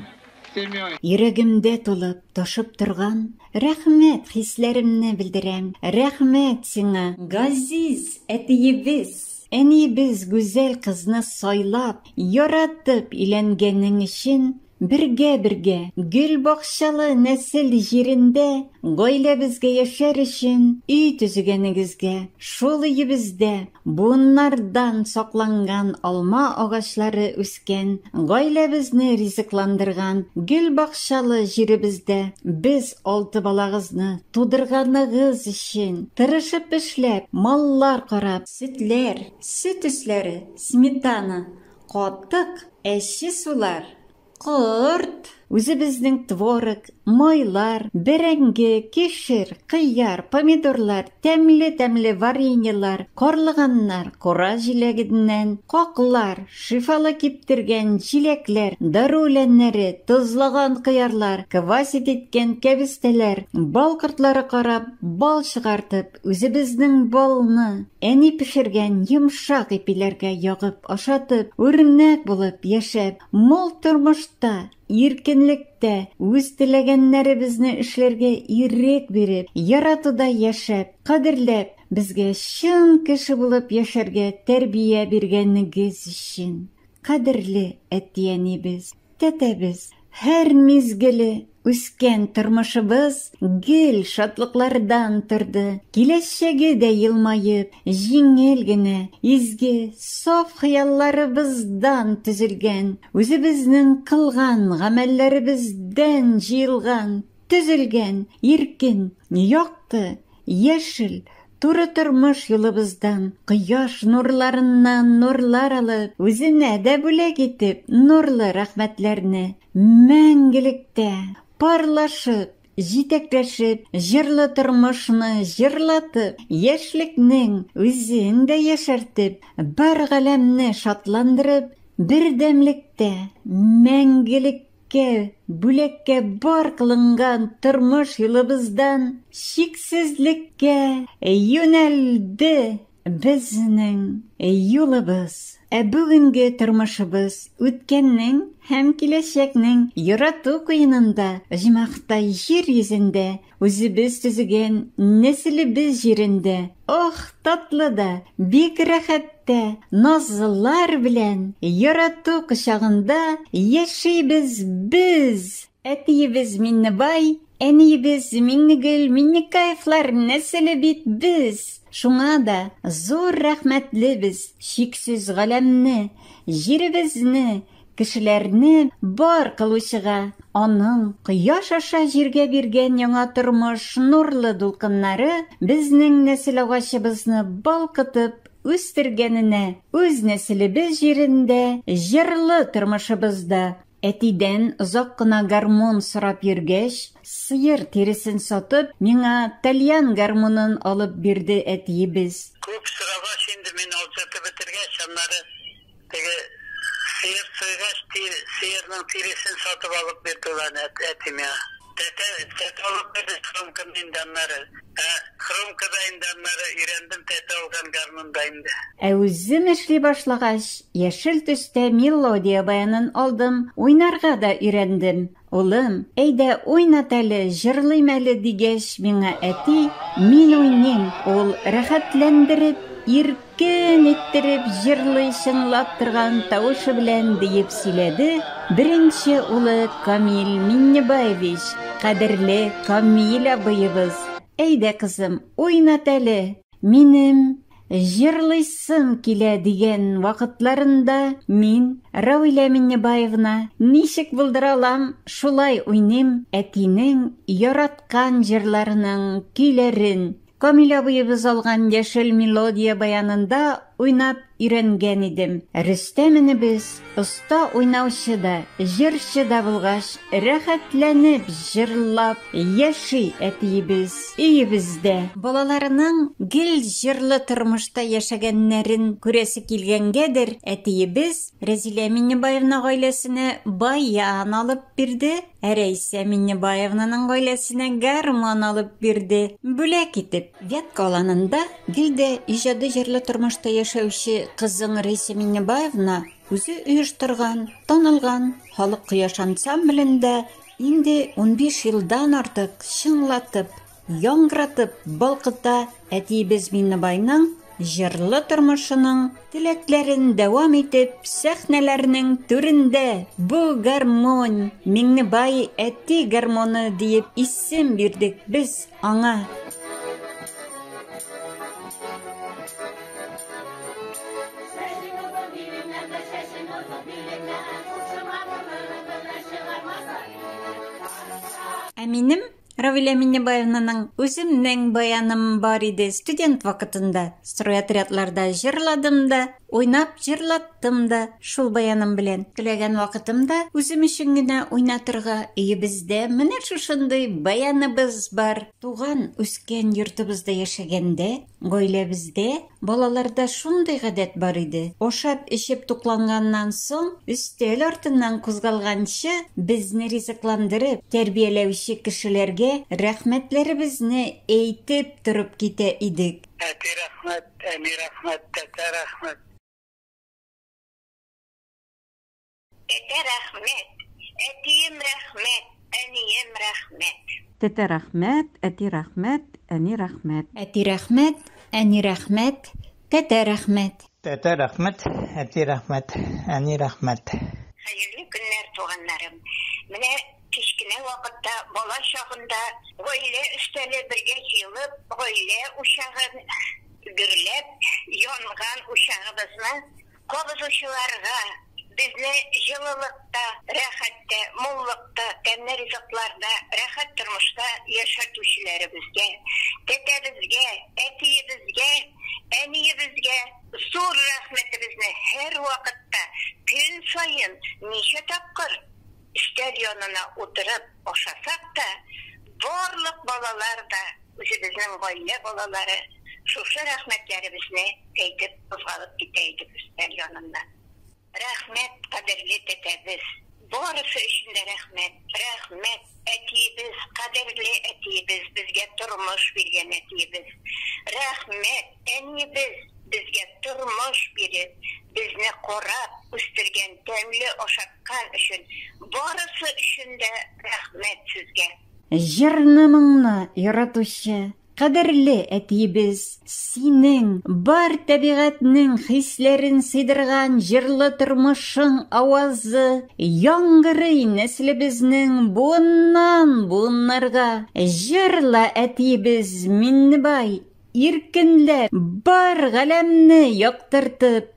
Семьей. Йөрәгемдә тулып, ташып торган рәхмәт хисләремне белдерәм. Рәхмәт сиңа, газиз әтиебез. Әниебез гүзәл кызны сайлап, яратып өйләнгәнең өчен бергә-бергә гөл бакчалы нәсел җирендә гаиләбезгә яшәр өчен өй төзегәнегезгә, шул өебездә буыннардан сакланган алма агачлары үскән, гаиләбезне ризыкландырган гөл бакчалы җиребездә без алты балагызны тудырганыгыз өчен, тырышып эшләп, маллар карап, сөтләр, сөт өсләре, сметана, катык, әче сулар, корт, үзебезнең творог, майлар, бәрәңге, кишер, кыяр, помидорлар, тәмле-тәмле вареньелар, карлыганнар, кура җиләгеннән, каклар, шифалы киптергән җиләкләр, дару үләннәре, тозлаган кыярлар, квасить иткән кәбестәләр, бал кортлары карап, бал чыгартып, үзебезнең балны әни пешергән йомшак ипиләргә ягып ашатып, үрнәк булып яшәп, мул тормышта, иркенлектә, үз теләгәннәребезне эшләргә ирек биреп, яратуда яшәп, кадерләп, безгә чын кеше булып яшәргә тәрбия биргәнегез өчен. Кадерле әти-әнибез, тәтәбез, һәр мизгеле үскән тормышыбыз гел шатлыклардан торды. Киләчәге дә елмаеп, җиңел генә, изге, саф хыялларыбыздан төзелгән, үзебезнең кылган гамәлләребездән җыелган, төзелгән, иркен, якты, яшел, туры тормыш юлыбыздан, кояш нурларыннан нурлар алып, үзенә дә бүләк итеп нурлы рәхмәтләрне мәңгелектә парлашып, җитәкләшеп, җырлы тормышны җырлатып, яшьлекнең үзен дә яшәртеп, бар галәмне шатландырып, бердәмлектә, мәңгелеккә бүләккә бар кылынган тормыш юлыбыздан чиксезлеккә юнәлде безнең юлыбыз. Ә бүгенге тормышыбыз үткәннең һәм киләчәкнең ярату куенында, оҗмахта җир йөзендә, үзебез төзегән нәселебез җирендә, ох, татлы да, бик рәхәт тә, назлар белән ярату кочагында яшибез без! Әтиебез Миннебай, әниебез Миңнегөл Миннекаевлар нәселе бит без. Шуңа да зур рәхмәтлебез чиксез галәмне, җиребезне, кешеләрне бар кылучыга, аның кояш аша җиргә биргән яңа тормыш нурлы дулкыннары безнең нәсел агачыбызны балкытып үстергәненә, үз нәселебез җирендә җырлы тормышыбызда Әтидән озак кына гармун сорап йөргәч, сыер тиресен сатып, миңа тальян гармунын алып бирде әтиебез. Күп сорагач инде, мин алҗытып бетергәч, аннары теге сыер суйгач, сыерның тиресен сатып алып бирде ул аны әти миңа. Тәтә, тәтә алып бирде хромканы инде аннары. Ә хромкада инде аннары өйрәндем тәтә алган гармунда инде. Ә үзем эшли башлагач, яшел төстә мелодия баянын алдым, уйнарга да өйрәндем. Улым, әйдә уйнат әле, җырлыйм әле, дигәч, миңа әти, мин уйныйм, ул рәхәтләндереп, иркен иттереп җырлый, чыңлап торган тавышы белән, диеп сөйләде беренче улы Камил Миннебаевич, кадерле Камил абыебыз. Әйдә, кызым, уйнат әле, минем җырлыйсым килә, дигән вакытларында мин, Равилә Миннебаевна, ничек булдыра алам, шулай уйныйм әтинең яраткан җырларының көйләрен. Камил абыебыз алган яшел мелодия баянында уйнап өйрәнгән идем. Рөстәм энебез оста уйнаучы да, җырчы да булгач, рәхәтләнеп җырлап яши әтиебез өебездә. Балаларының гел җырлы тормышта яшәгәннәрен күрәсе килгәнгәдер, әтиебез Рәзилә Миннебаевна гаиләсенә баян алып бирде, Ә Рәйсә Миннебаевнаның гаиләсенә гармон алып бирде, бүләк итеп. Вятка аланында гел дә иҗади җырлы тормышта яшәүче кызың Рәйсә Миннебаевна үзе оештырган, танылган Халык кояш ансамблендә инде 15 елдан артык чыңлатып, Яңгыратып балкыта әтиебез Миңнебайның җырлы тормышының теләкләрен дәвам итеп, сәхнәләрнең түрендә бу гармонь, Миңнебай әти гармоны диеп исем бирдек без аңа. Ә минем Равилә Миннебаевнаның үземнең баяным бар иде студент вакытында. Стройотрядларда җырладым да, уйнап җырлаттым да шул баяным белән. Теләгән вакытымда үзем өчен генә уйнатырга өебездә менә шушындый баяныбыз бар. Туган, үскән йортыбызда яшәгәндә, гаиләбездә Балаларда шундый гадәт бар иде, ашап-эчеп тукланганнан соң, өстәл артыннан кузгалганчы, безне ризыкландырып, тәрбияләүче кешеләргә рәхмәтләребезне әйтеп торып китә идек. Әти рәхмәт, әни рәхмәт, тәтә рәхмәт. Тәтә рәхмәт, әтием рәхмәт, әнием рәхмәт. Тәтә рәхмәт, әти рәхмәт, әни рәхмәт. Әти рәхмәт, әни рәхмәт, тәтә рәхмәт. Тәтә рәхмәт, әти рәхмәт, әни рәхмәт. Хәерле көннәр, туганнарым! Менә кечкенә вакытта, бала чагында гаилә өстәле бергә җыелып, гаилә учагын гөрләп янган учагыбызны Кабызучыларга, безне җылылыкта, рәхәттә, муллыкта, тәмле ризыкларда, рәхәт тормышта яшәтүчеләребезгә, тәтәбезгә, әтиебезгә, әниебезгә зур рәхмәтебезне һәрвакытта, көн саен ничә тапкыр өстәл янына утырып ашасак та, барлык балалар да, Үзебезнең гаилә балалары шушы рәхмәтләребезне әйтеп кузгалып китә идек өстәл яныннан. Рәхмәт, кадерле тәтәбез! Барысы өчен дә рәхмәт! Рәхмәт, әтиебез, кадерле әтиебез, безгә тормыш биргән әтиебез! Рәхмәт, әниебез, безгә тормыш биреп, безне карап үстергән, тәмле ашаткан өчен, барысы өчен дә рәхмәт сезгә! Җырны-моңны яратучы, Кадерле әтиебез, синең бар табигатьнең хисләрен сыйдырган җырлы тормышың авазы яңгырый нәселебезнең буыннан буыннарга. Җырла, әтиебез Миннебай, иркенләп, бар галәмне яктыртып.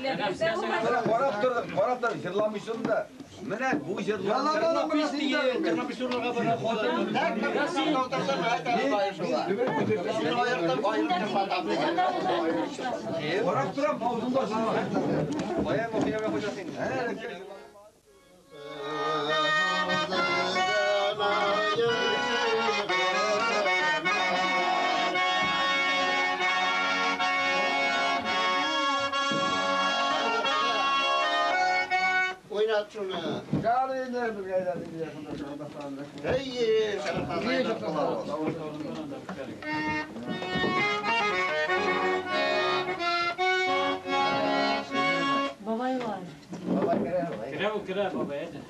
Карап тордым, карап тордым, җырламыйсың да. Менә бу җырлар. Карап торам, авызыңда ачылма. Кая мохиябе хуҗасың? Бабай бар. Керә ул, керә, бабай, әйдә.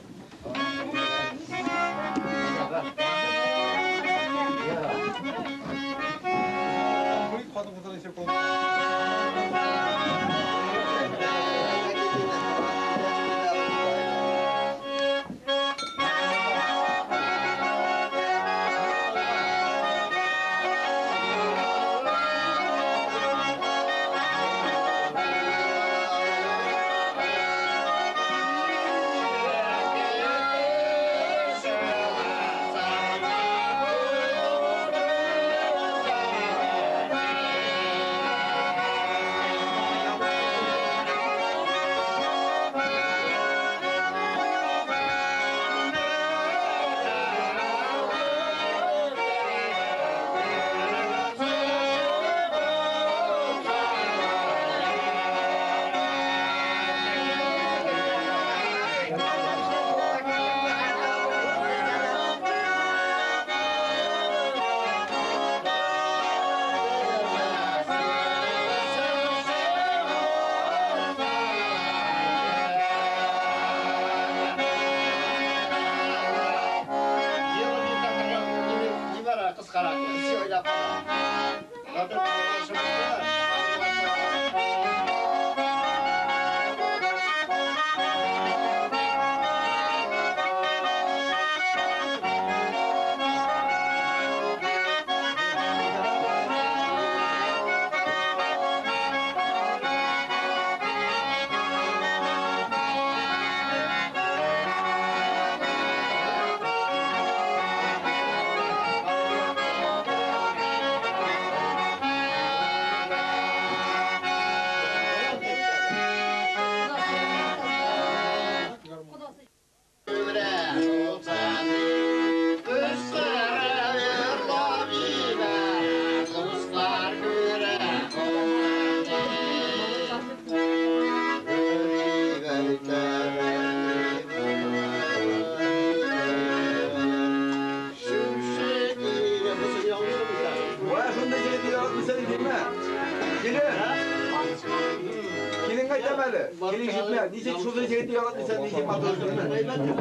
әйтәм әле. Килеп җитмә. Ничек шундый егетне яратмыйсың, ничек матур егетне?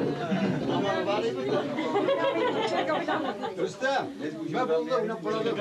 Рөстәм, мә булды, уйнап карадым.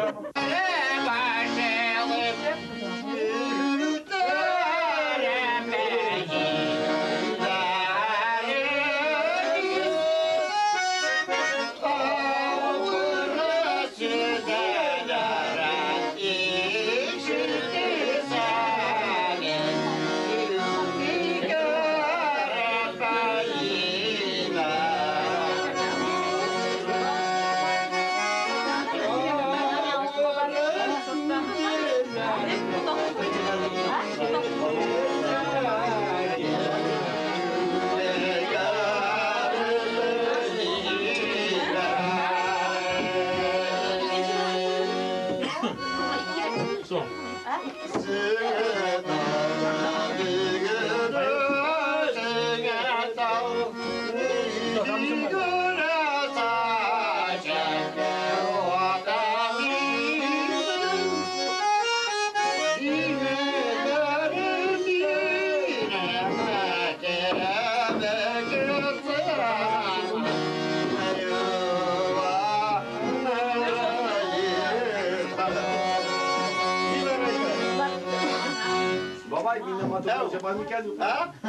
Бабай, миннән матур чабар микән юк?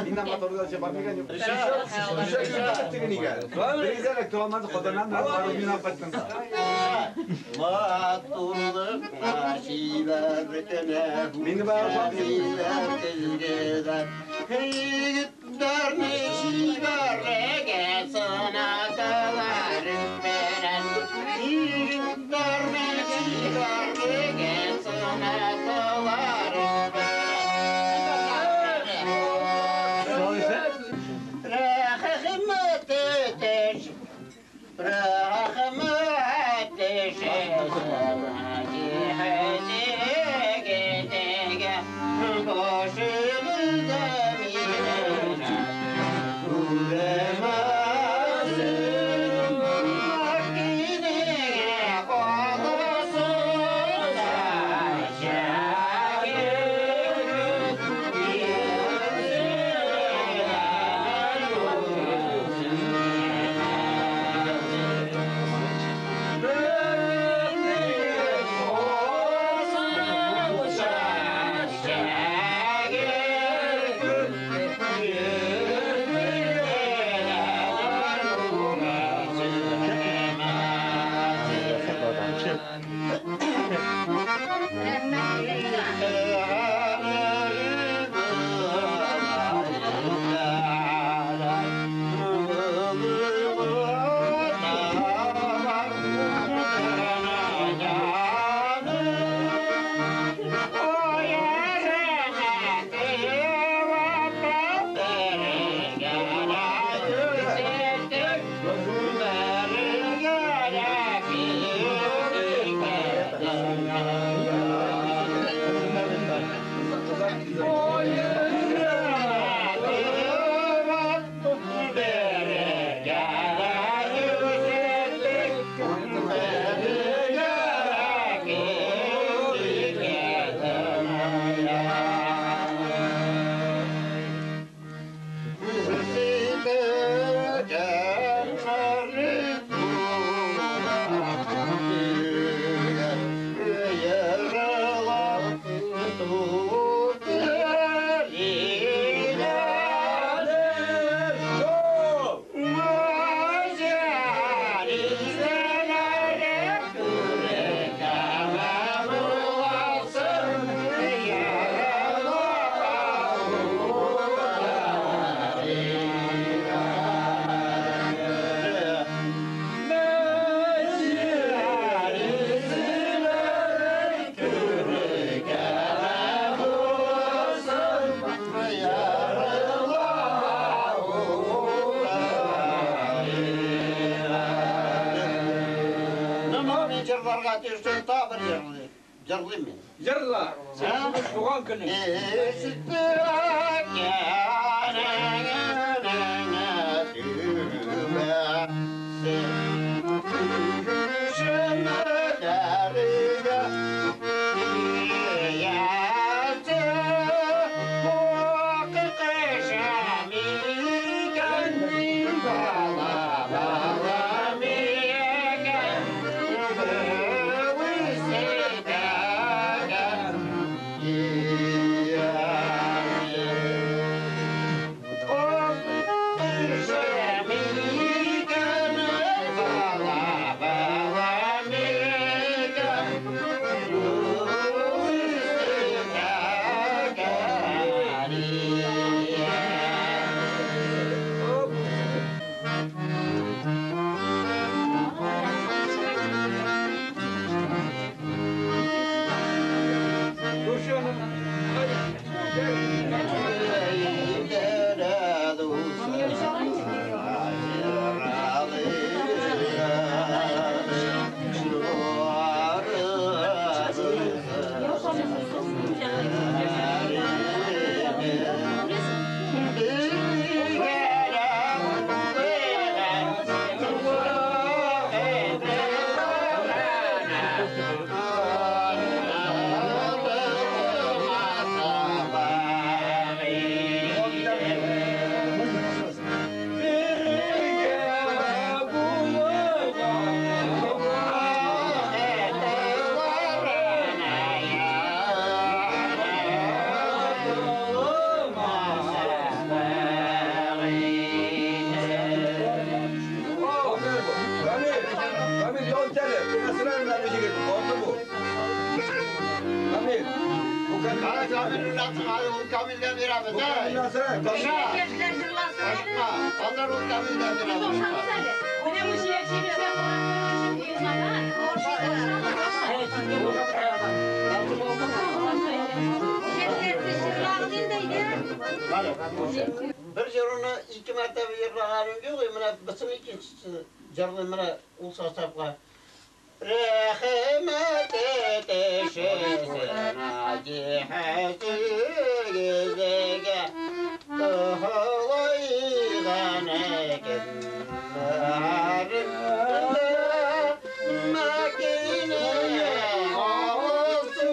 Миннән матур чабар микән юк? Шушы көндә теге нигә? Берегезләр туганнар хатыннан барып мин кайттым. Матурлыкка чибәр бөтенә. Мине бар Егетләрне чибәрлеге сынаталар белән. Егетләрне чибәрлеге сынаталар белән. Рәхмәт итеш, рәхмәт итеш, Җырлыйм мин. Җырла. Туган көнең. Бер җыруны ике мәртәбә җырлаганым юк, менә бусыны икенчесе җырлыйм менә ул составка. Рәхмәт итешсен әти-әтигезгә, тыгылайган көннәрендә мәкине алсу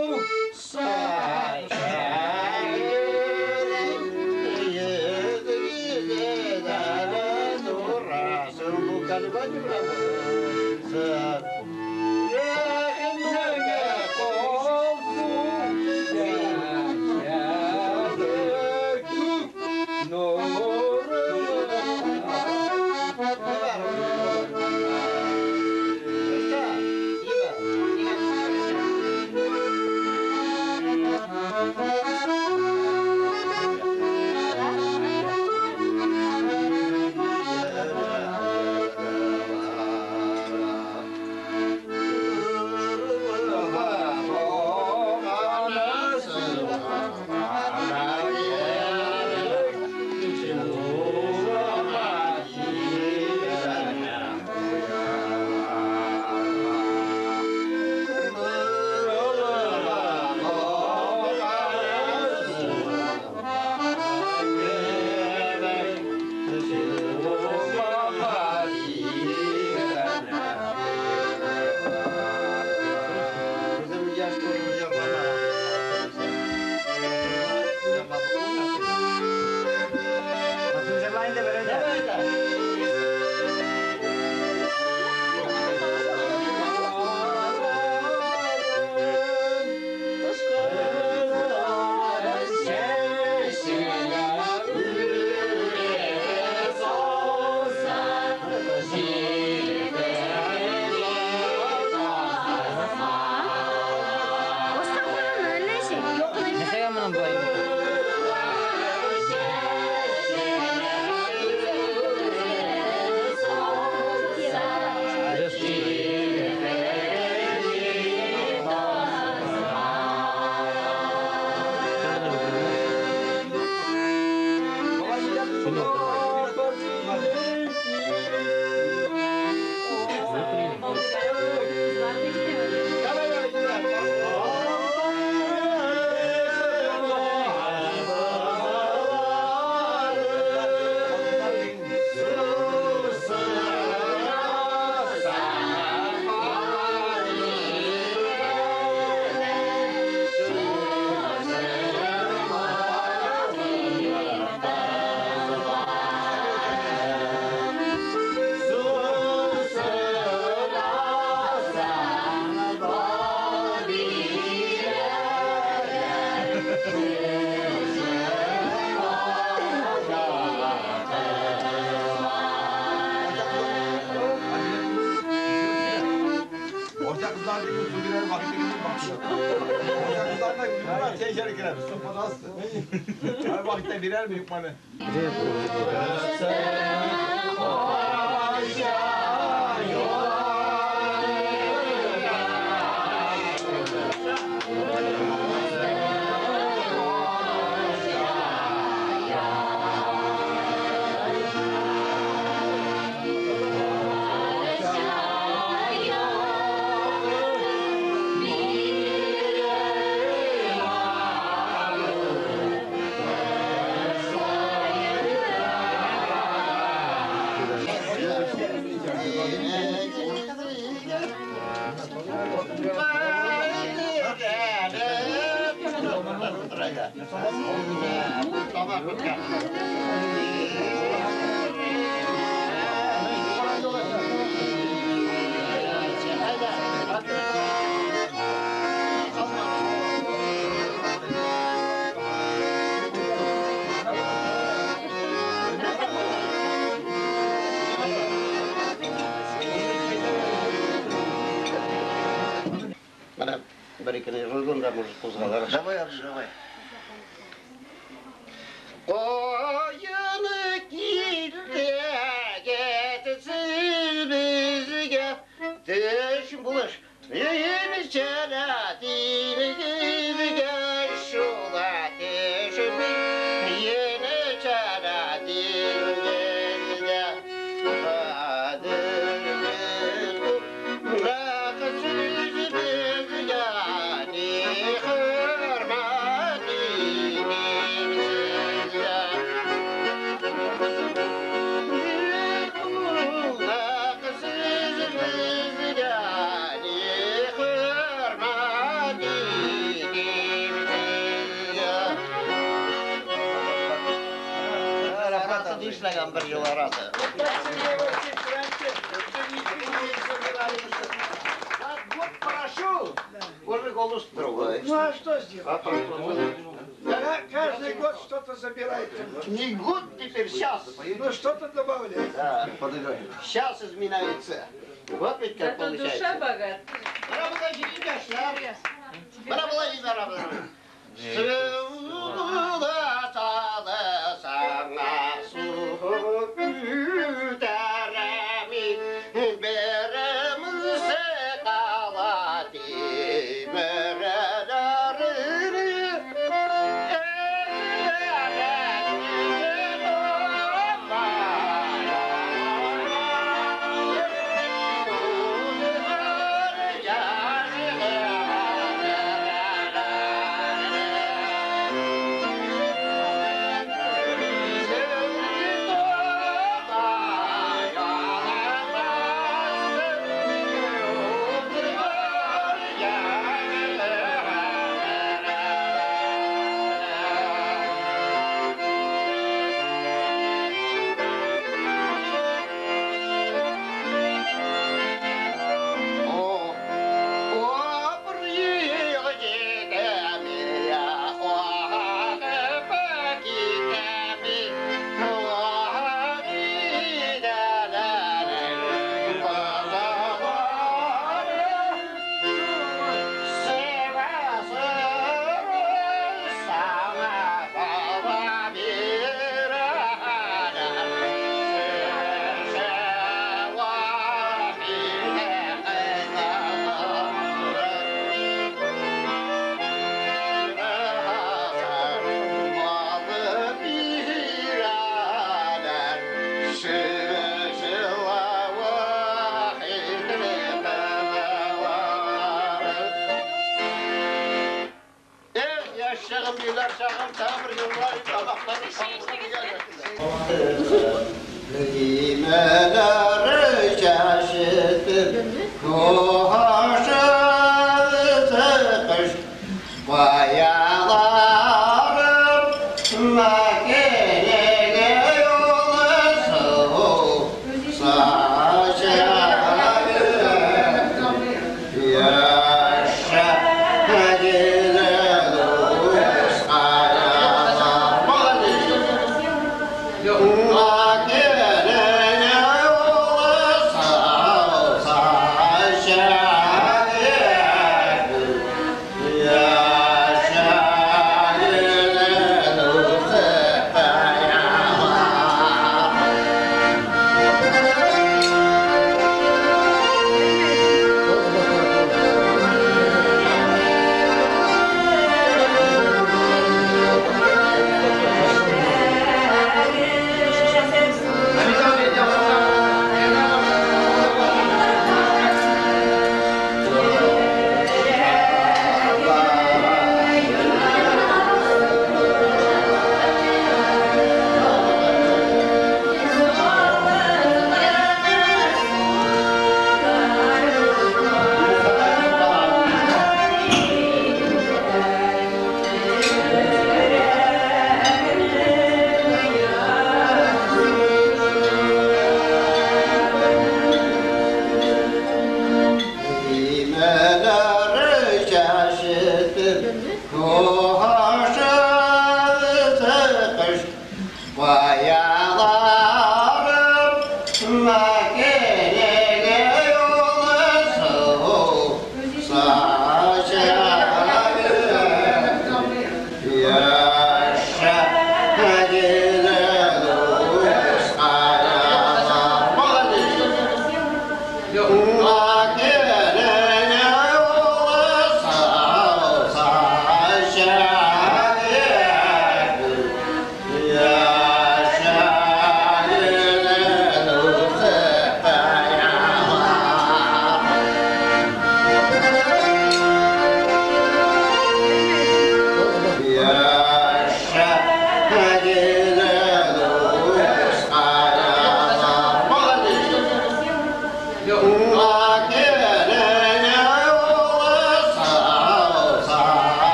Чәй эчәргә керәбез. Соң, пожалуйста. Һәр вакытта бирәрме, юкмы әле? Менә бер икене җырладым да, может, кузгалыр. Давай, абый, давай. Каяны килде гетсез безгә төш булыш. Еймичәрә динегезгә шула төшеп енечәрә дингезгә кадер рәкъсез безгә ни хөрмәт динебезгә. Рәкъсез безгә ни хөрмәт динебезгә. Рәхмәт, нишләгән бер ел арасы. Год прошел, Уже голос другой. Ну а что сделать? А прошло. Каждый год что-то забирает. Не год теперь, сейчас. Ну что-то добавляет. Да. Сейчас изменяется. Вот ведь как Зато душа получается. богата. Пора было жить, Пора было жить,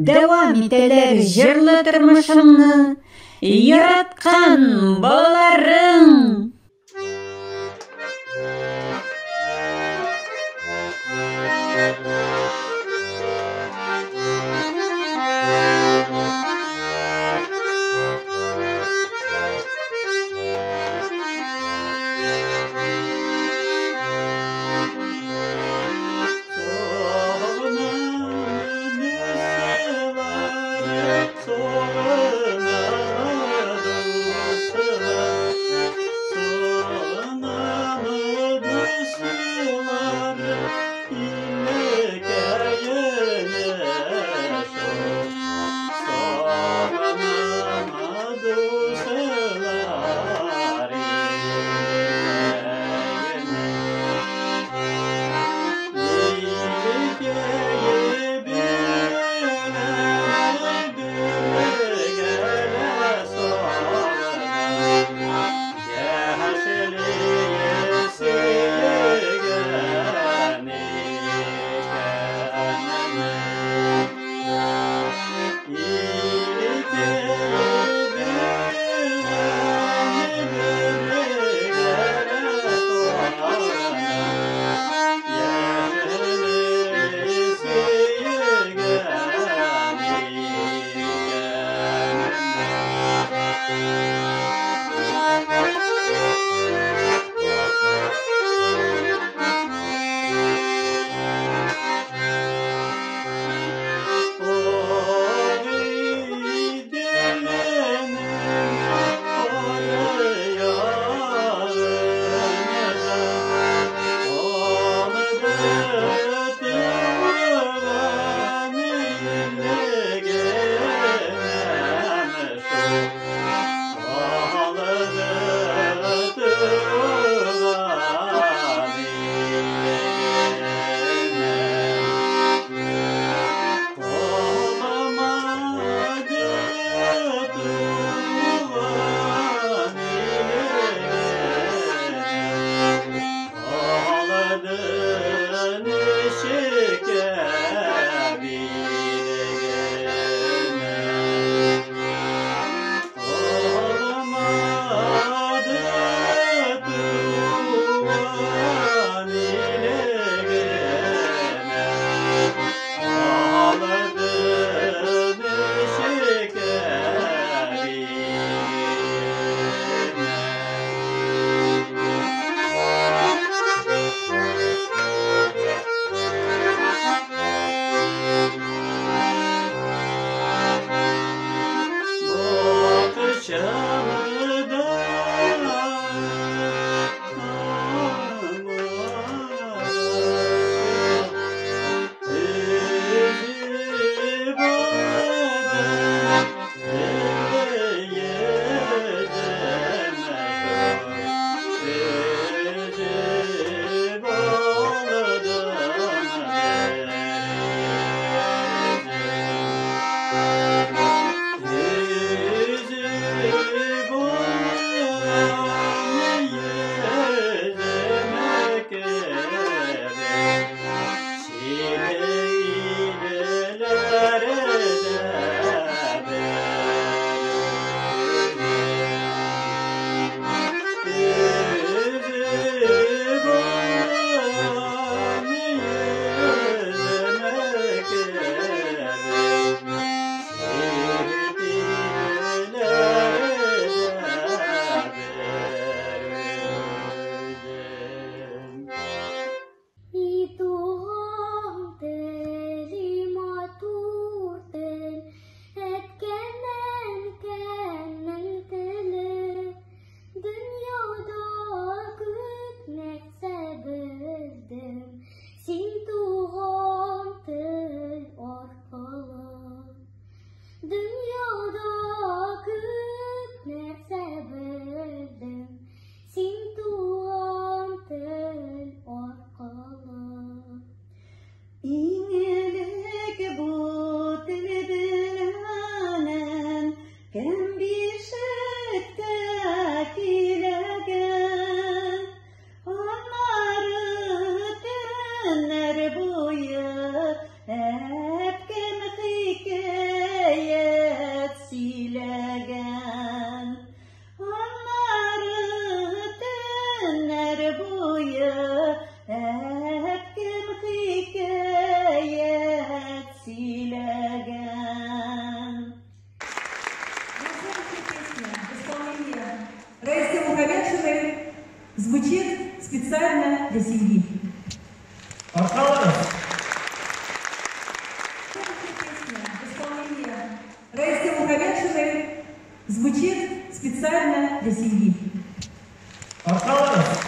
Дәвам итәләр җырлы тормышыңны, яраткан балаларың. Üzü Звучит специально для семьи. Пожалуйста. Песня в исполнении Раисы Мухаметшиной звучит специально для семьи. Пожалуйста.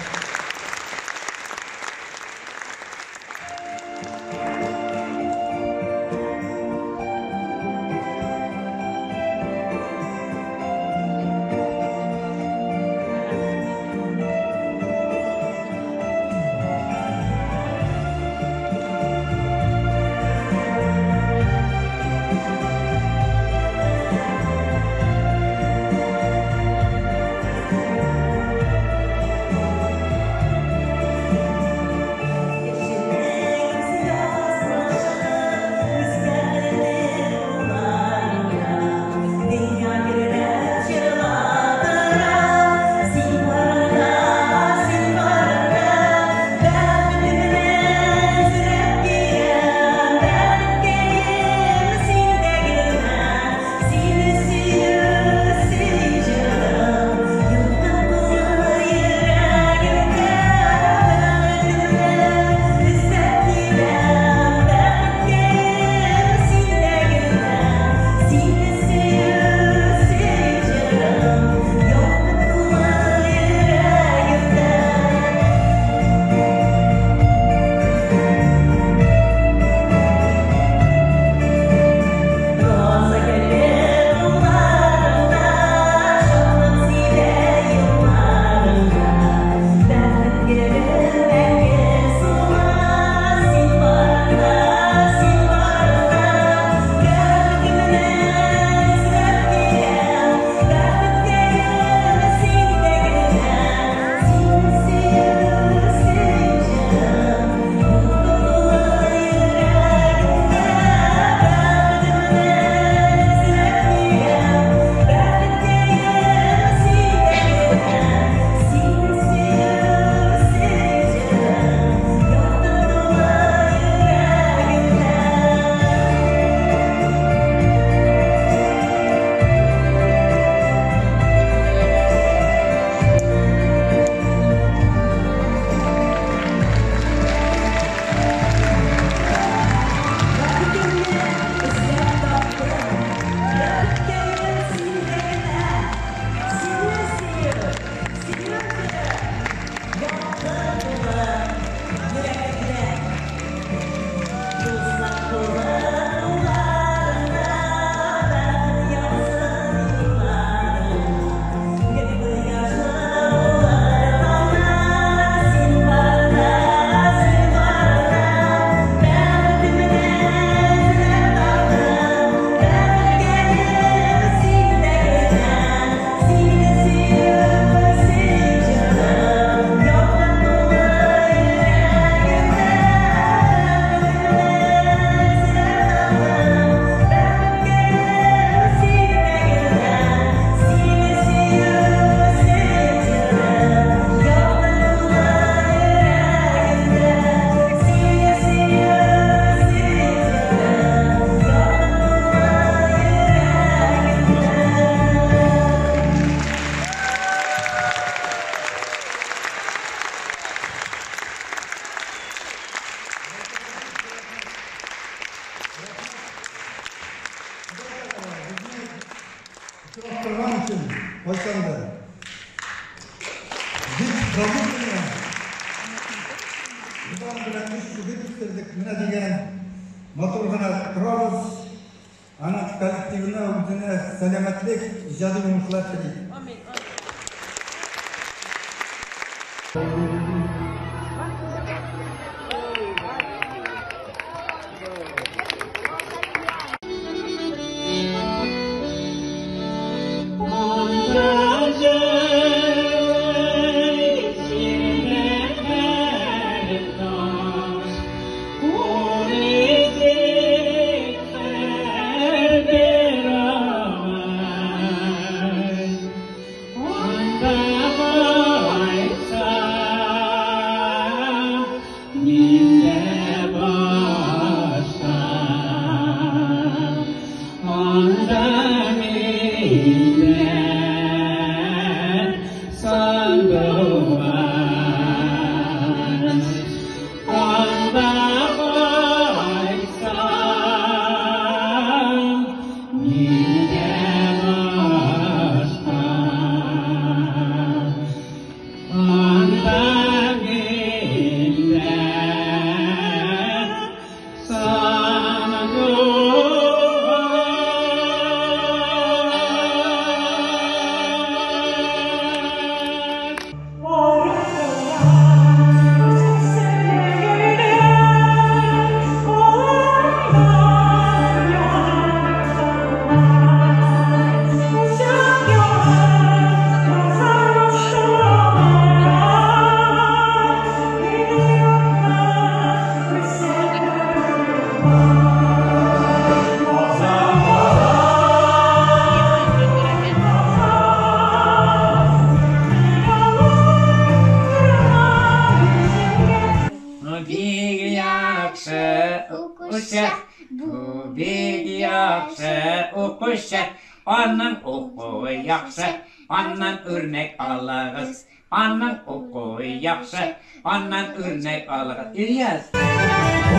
укучы, аның укуы яхшы, аннан үрнәк алыгыз. Аның укуы яхшы, аннан үрнәк алыгыз. Ильяс.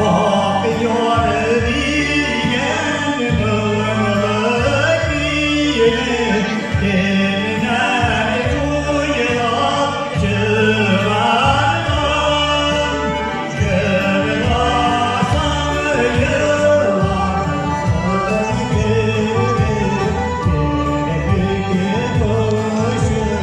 Ак яр дигән моңлы көйне кемнәр уйлап чыгарган? Җырласаң елан кебек, керфек очын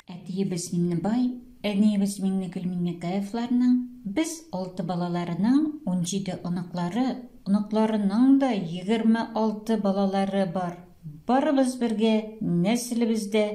Әтиебез Миңнебай, әниебез Миңнегөл Миңнекаевларның, без алты балаларының 17 оныклары, оныкларының да 26 балалары бар. Барыбыз бергә нәселебездә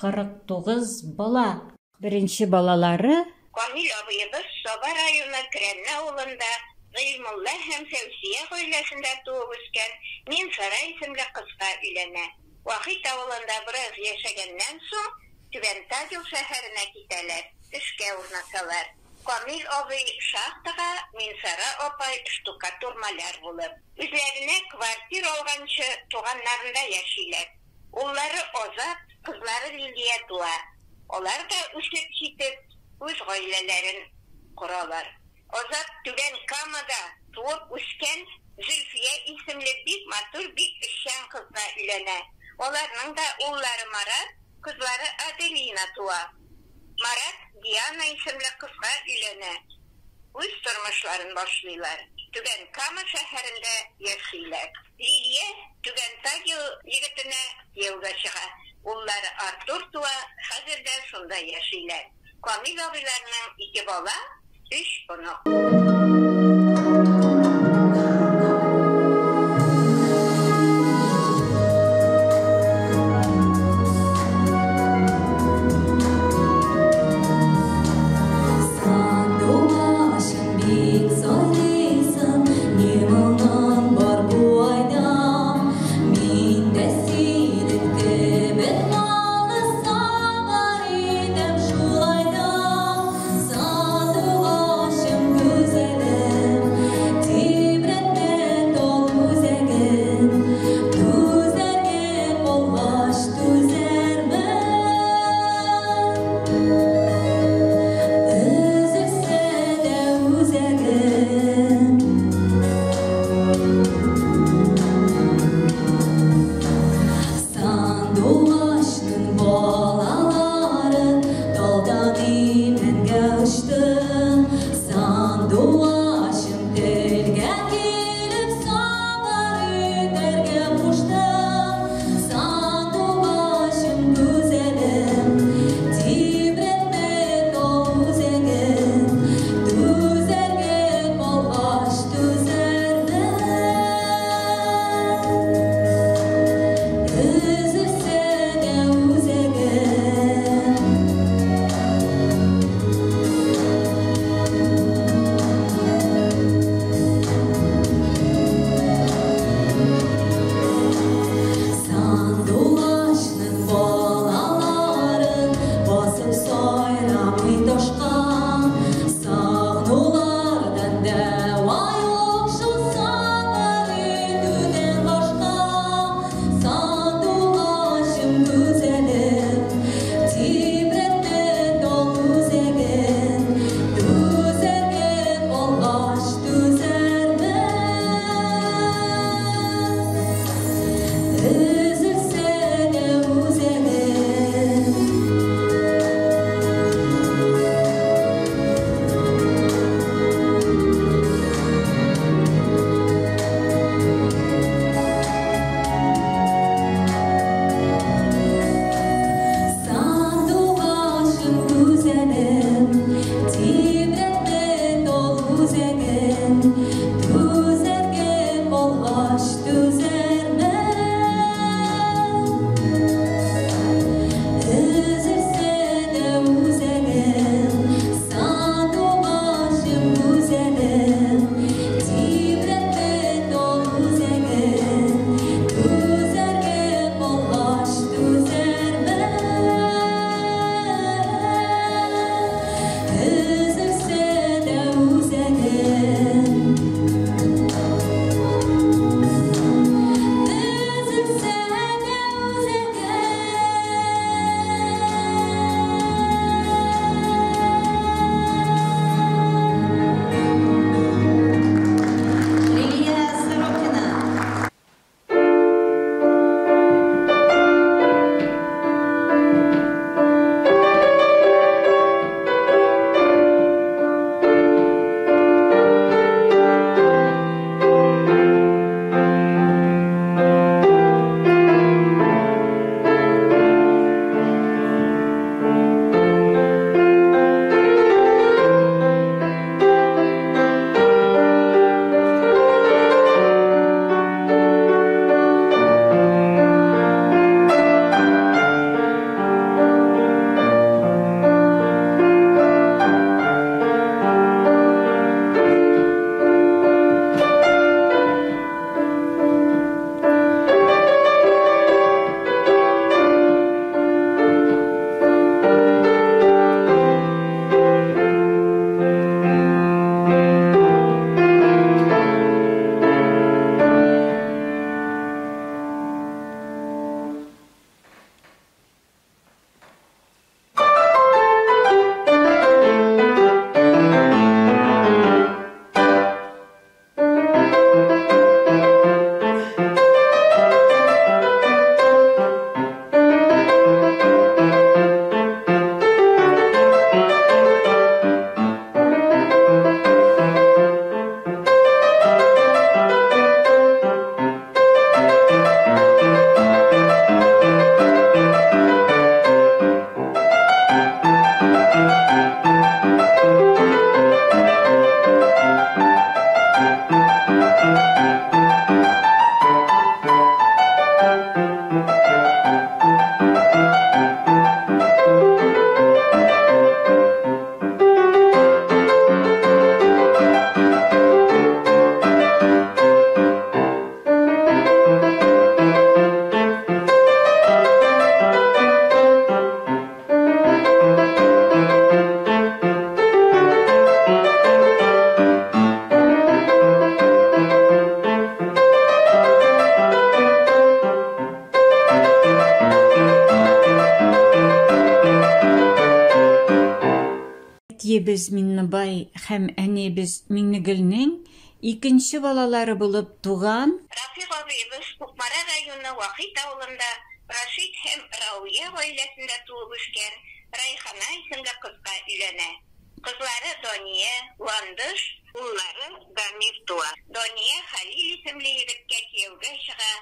49 бала. Беренче балалары Камил абыебыз Саба районы Керәнне авылында Гыйльмулла һәм Фәүзия гаиләсендә туып үскән Минсара исемле кызга өйләнә. Вахит авылында бераз яшәгәннән соң, Түбән Тагил шәһәренә китәләр, эшкә урнашалар. Камил абый шахтага, Минсара апай штукатур-маляр булып. Үзләренә квартир алганчы туганнарында яшиләр. Уллары Азат, кызлары Лилия туа. Алар да үсеп җитеп, үз гаиләләрен коралар. Азат Түбән Камада туып үскән Зөлфия исемле бик матур, бик эшчән кызга өйләнә. Аларның да уллары Марат, кызлары Аделина туа. Марат Диана исемле кызга өйләнә. Үз тормышларын башлыйлар. Түбән Кама шәһәрендә яшиләр. Лилия Түбән Тагил егетенә кияүгә чыга. Уллары Артур туа, хәзер дә шунда яшиләр. Камил абыйларның ике бала, өч онык. Сандугачым бик сайрыйсың, ни моңың бар бу айда? Мин дә синең кебек моңлы сабыр итәм шулай да. Сандугачым, гүзәлем. Өзелсә дә үзәгем. Сандугачның балаларын басып сайрамый ташка. Сагынулардан дәва юк шул сагыр итүдән башка. Сандугачым гүзәлем, тибрәтте тал үзәген. Түзәргә калгач түзәрмен. Өзелсә дә үзәгем. Сандугачым гүзәлем, тибрәтте тал үзәген. Түзәргә калгач түзәрмен. Өзелсә дә үзәгем, сандугачым гүзәлем, тибрәтте тал үзәген. Түзәргә калгач түзәрмен. Өзелсә дә үзәгем. Өзелсә дә үзәгем. Лилия Сорокина. Әтиебез Миңнебай һәм әниебез Миңнегөлнең икенче балалары булып туган Рафик абыебыз Кукмара районы Вахит авылында Рашит һәм Рауия гаиләсендә туып үскән Райхана исемле кызга өйләнә. Кызлары Дания, Ландыш, уллары Дамир туа. Дания Хәлил исемле егеткә кияүгә чыга,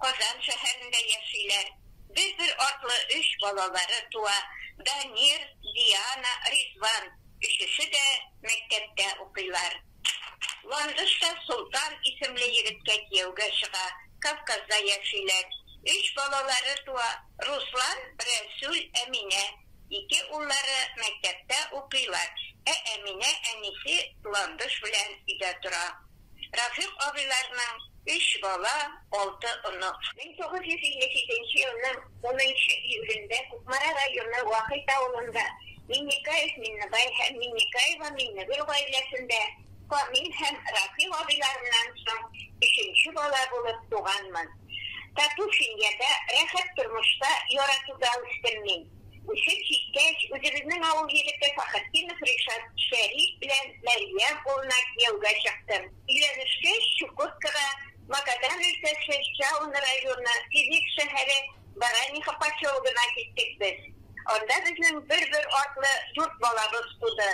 Казан шәһәрендә яшиләр. Бер-бер артлы өч балалары туа: Данир, Диана, Ризван. Өчесе дә мәктәптә укыйлар. Ландыш та Солтан исемле егеткә кияүгә чыга, Кавказда яшиләр. Өч балалары туа, Руслан, Рәсүл, Әминә. Ике уллары мәктәптә укыйлар, ә Әминә әнисе Ландыш белән өйдә тора. Рафик абыйларның өч бала, алты онык. 1957 елның унынчы июлендә Кукмара районы Вахит авылында Миннекаев Миннебай һәм Миннекаева Миннегөл гаиләсендә Камил һәм Рафил абыйларыннан соң өченче бала булып туганмын. Тату семьяда, рәхәт тормышта, яратуда үстем мин. Үсеп җиткәч, үзебезнең авыл егете Фәхретдинов Ришат Шәрип белән Мәрьям улына кияүгә чыктым. Өйләнешкәч, Чукоткага, Магадан өлкәсе, Чаун районы, Физик шәһәре, Бараниха поселогына киттек без. Анда безнең бер-бер артлы дүрт балабыз туды.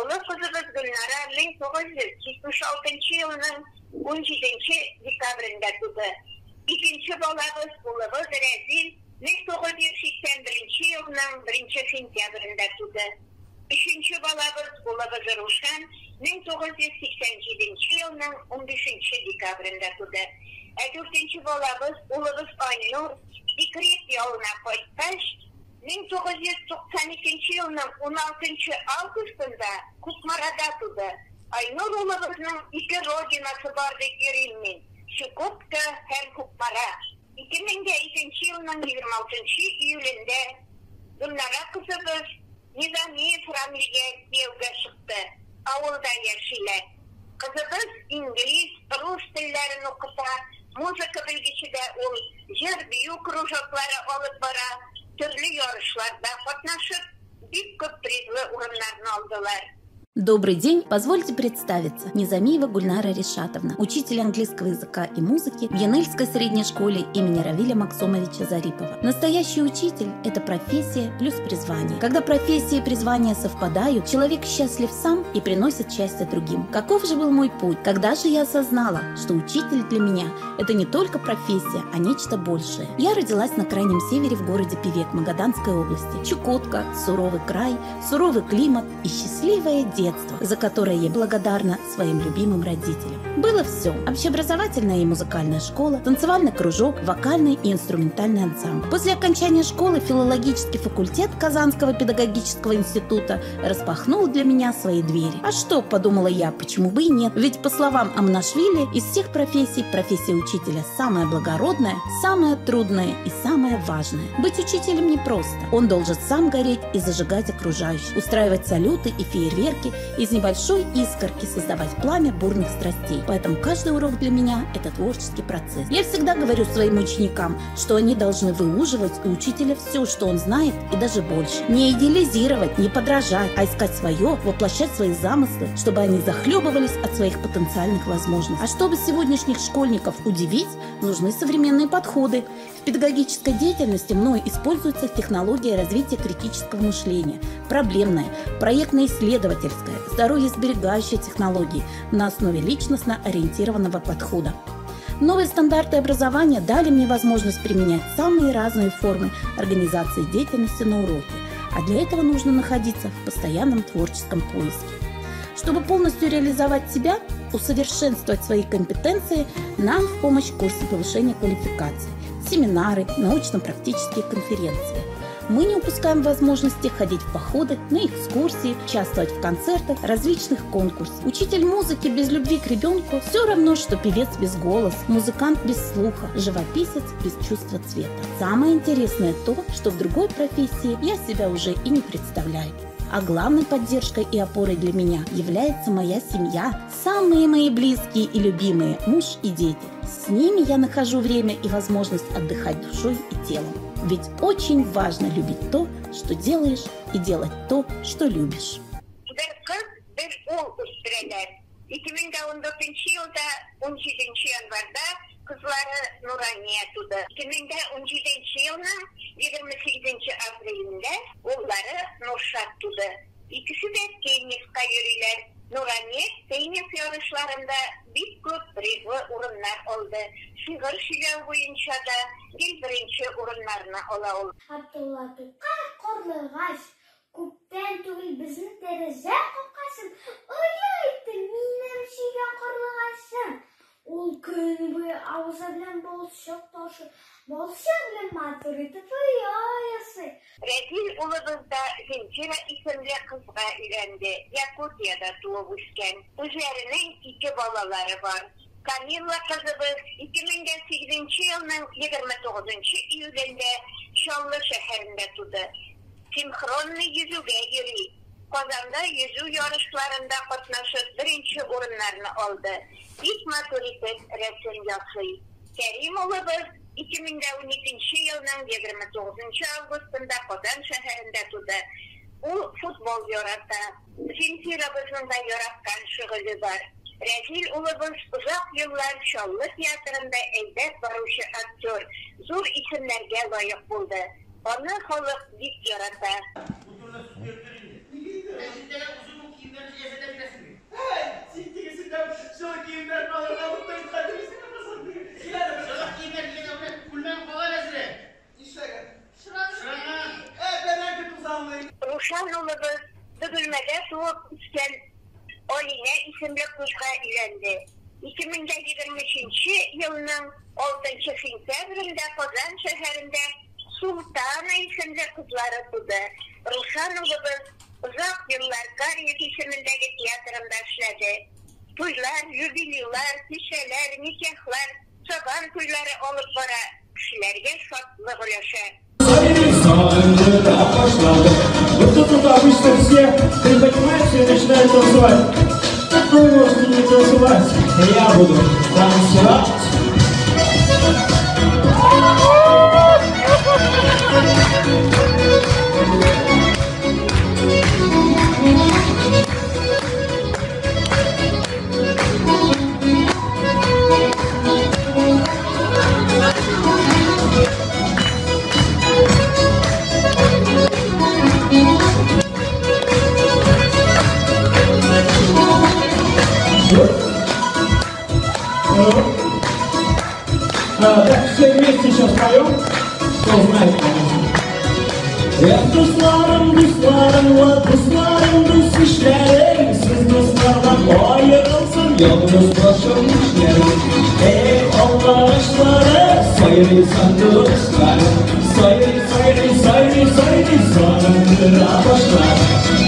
Олы кызыбыз Гөлнара 1976 елның 17 декабрендә туды. Икенче балабыз, улыбыз Рәзил 1981 елның 1 сентябрендә туды. Өченче балабыз, улыбыз Рушан 1987 елның 15 декабрендә туды. Ә дүртенче балабыз, улыбыз Айнур декрет ялына кайткач, 1992 елның 16 августында Кукмарада туды. Айнур улыбызның ике родинасы бар дип йөрим мин, Чукотка һәм Кукмара. 2002 елның 26 июлендә Гөлнара кызыбыз Низамиев Рамилгә кияүгә чыкты. Авылда яшиләр. Кызыбыз инглиз, рус телләрен укыта, музыка белгече дә ул, җыр-бию кружоклары алып бара, төрле ярышларда катнашып, бик күп призлы урыннарны алдылар. Добрый день! Позвольте представиться. Низамиева Гульнара Решатовна, учитель английского языка и музыки в Янельской средней школе имени Равиля Максумовича Зарипова. Настоящий учитель – это профессия плюс призвание. Когда профессия и призвание совпадают, человек счастлив сам и приносит счастье другим. Каков же был мой путь? Когда же я осознала, что учитель для меня – это не только профессия, а нечто большее? Я родилась на крайнем севере в городе Певек Магаданской области. Чукотка, суровый край, суровый климат и счастливое детство, за которое я благодарна своим любимым родителям. Было все. Общеобразовательная и музыкальная школа, танцевальный кружок, вокальный и инструментальный ансамбль. После окончания школы филологический факультет Казанского педагогического института распахнул для меня свои двери. А что, подумала я, почему бы и нет? Ведь, по словам Амнашвили, из всех профессий профессия учителя самая благородная, самая трудная и самая важная. Быть учителем непросто. Он должен сам гореть и зажигать окружающих, устраивать салюты и фейерверки, из небольшой искорки создавать пламя бурных страстей. Поэтому каждый урок для меня – это творческий процесс. Я всегда говорю своим ученикам, что они должны выуживать у учителя все, что он знает, и даже больше. Не идеализировать, не подражать, а искать свое, воплощать свои замыслы, чтобы они захлебывались от своих потенциальных возможностей. А чтобы сегодняшних школьников удивить, нужны современные подходы. В педагогической деятельности мной используется технология развития критического мышления, проблемная, проектно-исследовательская, здоровьесберегающая технологии на основе личностно ориентированного подхода. Новые стандарты образования дали мне возможность применять самые разные формы организации деятельности на уроке, а для этого нужно находиться в постоянном творческом поиске. Чтобы полностью реализовать себя, усовершенствовать свои компетенции, нам в помощь курсы повышения квалификации, семинары, научно-практические конференции. Мы не упускаем возможности ходить в походы, на экскурсии, участвовать в концертах, различных конкурсах. Учитель музыки без любви к ребенку все равно, что певец без голоса, музыкант без слуха, живописец без чувства цвета. Самое интересное то, что в другой профессии я себя уже и не представляю. А главной поддержкой и опорой для меня является моя семья, самые мои близкие и любимые, муж и дети. С ними я нахожу время и возможность отдыхать душой и телом. Ведь очень важно любить то, что делаешь, и делать то, что любишь. Бер кыз, бер ул үстерәләр. 2014 елда 17 январьда кызлары Нурания туды. 2017 елның 28 апрелендә уллары Нуршат туды. Икесе дә тенниска йөриләр. Нурания теннис ярышларында бик күп призлы урыннар алды. Шигырь сөйләү буенча да гел беренче урыннарны ала ул. Габдулла Тукай карлыгач күптән түгел безнең тәрәзә капкасын оя итте минем сөйгән карлыгачым. Ул көн буе авызы белән балчык ташый, балчык белән матур итеп оя ясый. Рәзил улыбыз да Земфира исемле кызга өйләнде, Якутиядә туып үскән. Үзләренең ике балалары бар. Камилла кызыбыз 2008 нче елның 29 нчы июлендә Чаллы шәһәрендә туды. Синхронный йөзүгә йөри. Казанда йөзү ярышларында катнашып беренче урыннарны алды. Бик матур итеп рәсем ясый. Кәрим улыбыз 2012 нче елның 29 нчы августында Казан шәһәрендә туды. Ул футбол ярата. Земфирабызның да яраткан шөгыле бар. Рәзил улыбыз озак еллар Чаллы театрында әйдәп баручы актер, зур исемнәргә лаек булды. Аны халык бик ярата. Рушан улыбыз Бөгелмәдә туып үскән Алинә исемле кызга өйләнде. 2023 нче елның алтынчы сентябрендә Казан шәһәрендә Султана исемле кызлары туды. Рушан улыбыз озак еллар Кариев исемендәге театрында эшләде. Туйлар, юбилейлар, кичәләр, никахлар, сабан туйлары алып бара, кешеләргә шатлык өләшә. Вот тут вот обычно все приподнимаются и начинают танцевать. Вы можете не танцевать, я буду танцевать. Так, все вместе сейчас поем. Кто знает, конечно. Эх, дусларым, дусларым, ла дусларым, дус ишләрем, Сез дуслардан аерылсам, ялгыз башым нишләрем. Эй, алмагачлары, сайрый сандугачлары, Сайрый, сайрый, сайрый, сайрый, сагындыра башлар.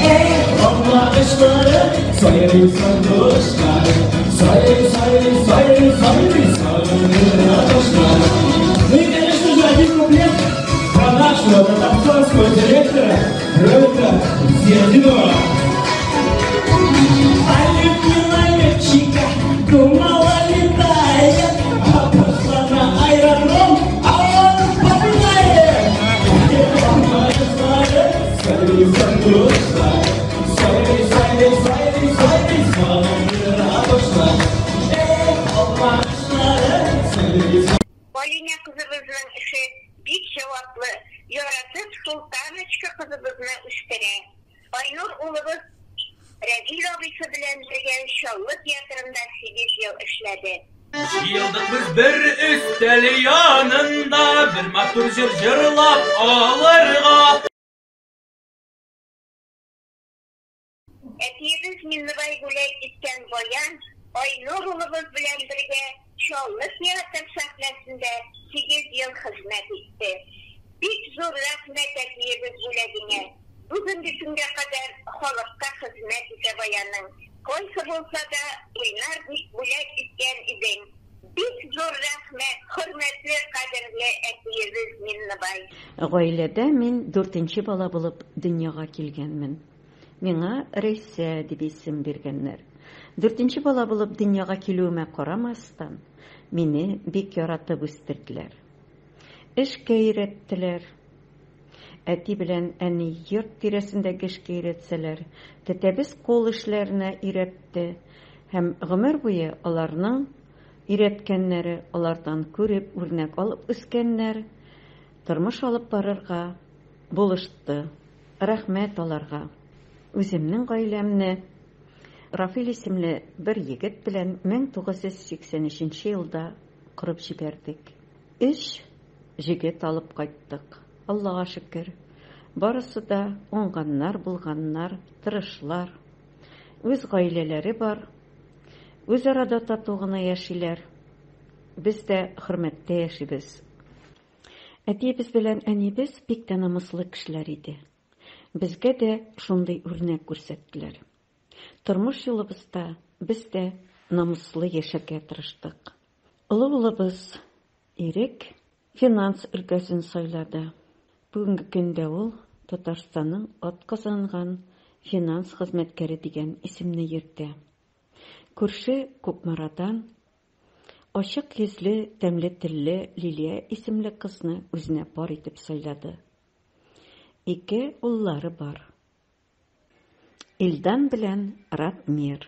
Эй, алмагачлары, сайрый сандугачлары, Сайрый, сайрый, сайрый, сайрый, сагындыра башлар. Ну и, конечно же, один куплет про нашего татарстанского директора Роберта Зиятдинова. А любила летчика, думала летает, а пошла на аэродром, а он попадает. Алинә кызыбызның эше бик җаваплы, яратып Султаночка кызыбызны үстерә. Айнур улыбыз Рәзил абыйсы белән бергә Чаллы театрында сигез ел эшләде. Җыелдык без бер өстәл янында, бер матур җыр җырлап алырга. Әтиебез Миңнебай бүләк иткән баян Айнур улыбыз белән бергә Чаллы театр сәхнәсендә сигез ел хезмәт итте. Бик зур рәхмәт әтиебез бүләгеңә. Бүгенге көнгә кадәр халыкка хезмәт итә баяның. Кайсы булса да уйнар дип бүләк иткән идең. Бик зур рәхмәт, хөрмәтле, кадерле әтиебез Миңнебай. Гаиләдә мин дүртенче бала булып дөньяга килгәнмен. Миңа Рәйсә дип исем биргәннәр. Дүртенче бала булып дөньяга килүемә карамастан, мине бик яратып үстерделәр. Эшкә өйрәттеләр. Әти белән әни йорт тирәсендәге эшкә өйрәтсәләр, тәтәбез кул эшләренә өйрәтте һәм гомер буе аларның өйрәткәннәре, алардан күреп, үрнәк алып үскәннәр, тормыш алып барырга булышты. Рәхмәт аларга. Үземнең гаиләмне Рафил исемле бер егет белән 1983 нче елда корып җибәрдек. Өч җегет алып кайттык. Аллага шөкер, барысы да уңганнар, булганнар, тырышлар. Үз гаиләләре бар. Үзара да тату гына яшиләр. Без дә хөрмәттә яшибез. Әтиебез белән әниебез бик тә намуслы кешеләр иде. Безгә дә шундый үрнәк күрсәттеләр. Тормыш юлыбызда без дә намуслы яшәргә тырыштык. Олы улыбыз Ирек финанс өлкәсен сайлады. Бүгенге көндә ул Татарстанның атказанган финанс хезмәткәре дигән исемне йөртә. Күрше Кукмарадан ачык йөзле, тәмле телле Лилия исемле кызны үзенә пар итеп сайлады. Ике уллары бар. Илдан белән Ратмир.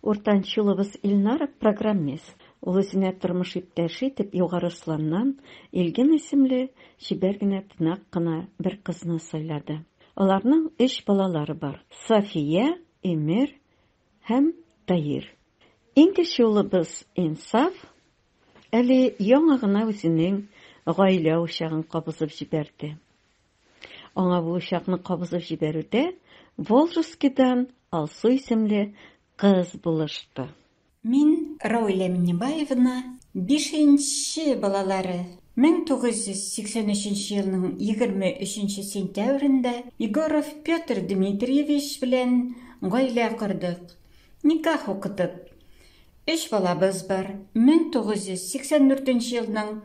Уртанчы улыбыз Илнар программист. Ул үзенә тормыш иптәше итеп Югары Осланнан Илгин исемле чибәр генә, тыйнак кына бер кызны сайлады. Аларның өч балалары бар, София, Эмир һәм Таир. Иң кече улыбыз Инсаф әле яңа гына үзенең гаилә учагын кабызып җибәрде. Аңа бу учакны кабызып җибәрүдә Волжскидан Алсу исемле кыз булышты. Мин, Раулә Миннебаевна, бишенче балалары. 1983 елның 23 сентябрендә Егоров Петр Дмитриевич белән гаилә кордык. Никах укытып, өч балабыз бар. 1984 елның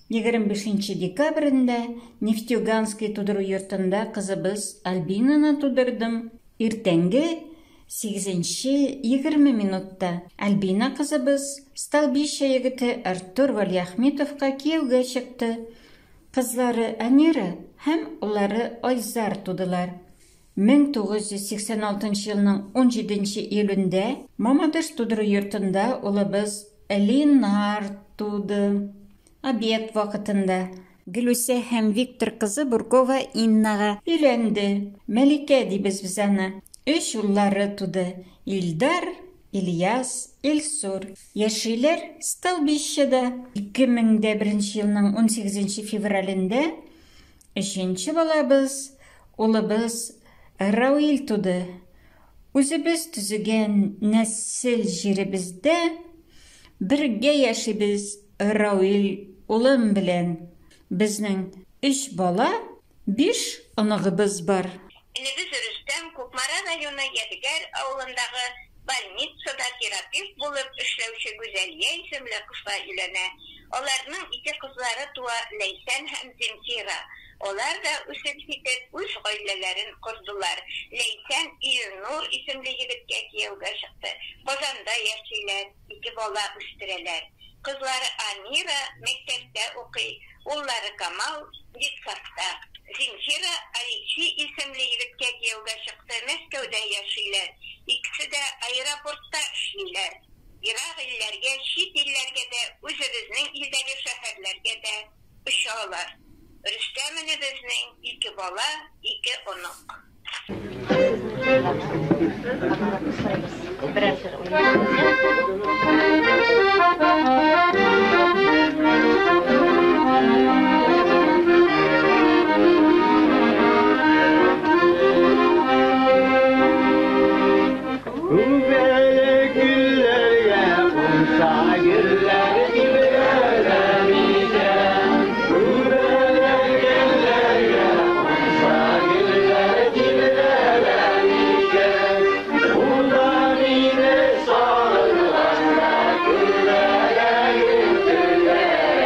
25 декабрендә Нефтеюганский тудыру йортында кызыбыз Альбинаны тудырдым. Иртәнге сигезенче 20 минутта Альбина кызыбыз Столбище егете Артур Вәлиәхметовка кияүгә чыкты. Кызлары Анира һәм уллары Айзар тудылар. 1986 елның 17 июлендә Мамадыш тудыру йортында улыбыз Ленар туды. Обед вакытында. Гөлүсә һәм Виктор кызы Буркова Иннага өйләнде. Мәликә дибез без аны. Өч уллары туды, Илдар, Ильяс, Илсур. Яшиләр Столбищеда. 2001 елның 18 февралендә өченче балабыз, улыбыз Рауил туды. Үзебез төзегән нәсел җиребездә бергә яшибез Рауил улым белән. Безнең өч бала, биш оныгыбыз бар. Энебез Рөстәм Кукмара районы Ядегәр авылындагы больницада терапевт булып эшләүче Гүзәлия исемле кызга өйләнә. Аларның ике кызлары туа, Ләйсән һәм Земфира. Алар да үсеп җитеп, үз гаиләләрен кордылар. Ләйсән Илнур исемле егеткә кияүгә чыкты. Казанда яшиләр, ике бала үстерәләр. Кызлары Амира мәктәптә укый, уллары Камал детсадта. Земфира Алексей исемле егеткә кияүгә чыкты, Мәскәүдә яшиләр. Икесе дә аэропортта эшлиләр. Ерак илләргә, чит илләргә дә, үзебезнең илдәге шәһәрләргә дә очалар. Рөстәм энебезнең ике бала, ике онык. Күбәләк гөлләргә кунса, гөлләр тибрәлә микән? Күбәләк гөлләргә кунса, гөлләр тибрәлә микән? Ул да мине сагынганда, күбәләгем, күбәләгем,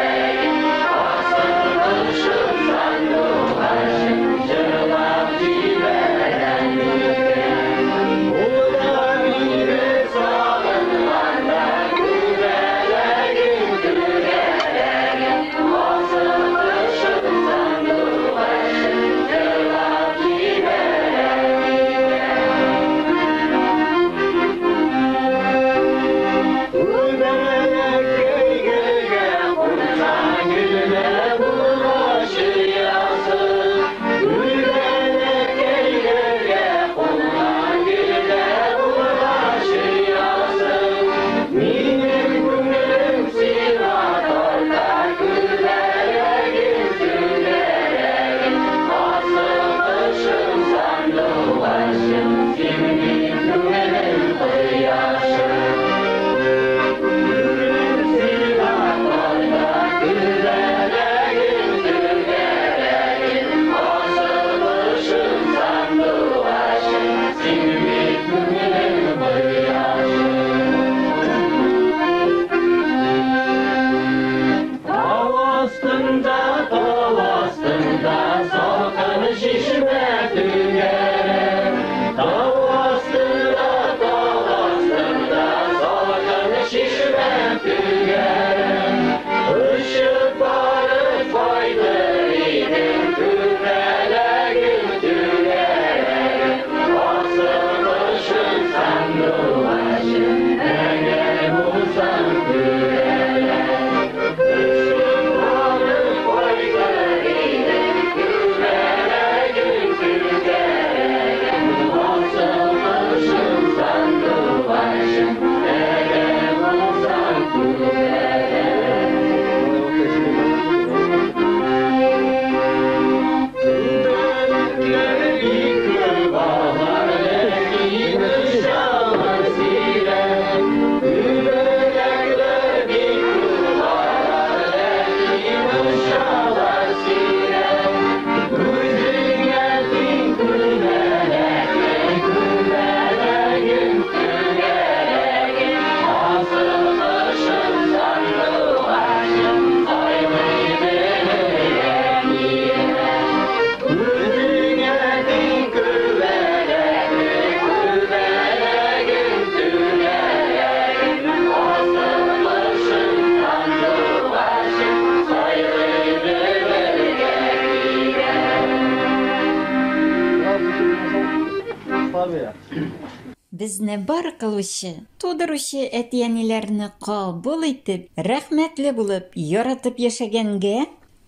Безне бар кылучы, тудыручы әти-әниләрне кабул итеп, рәхмәтле булып, яратып яшәгәнгә,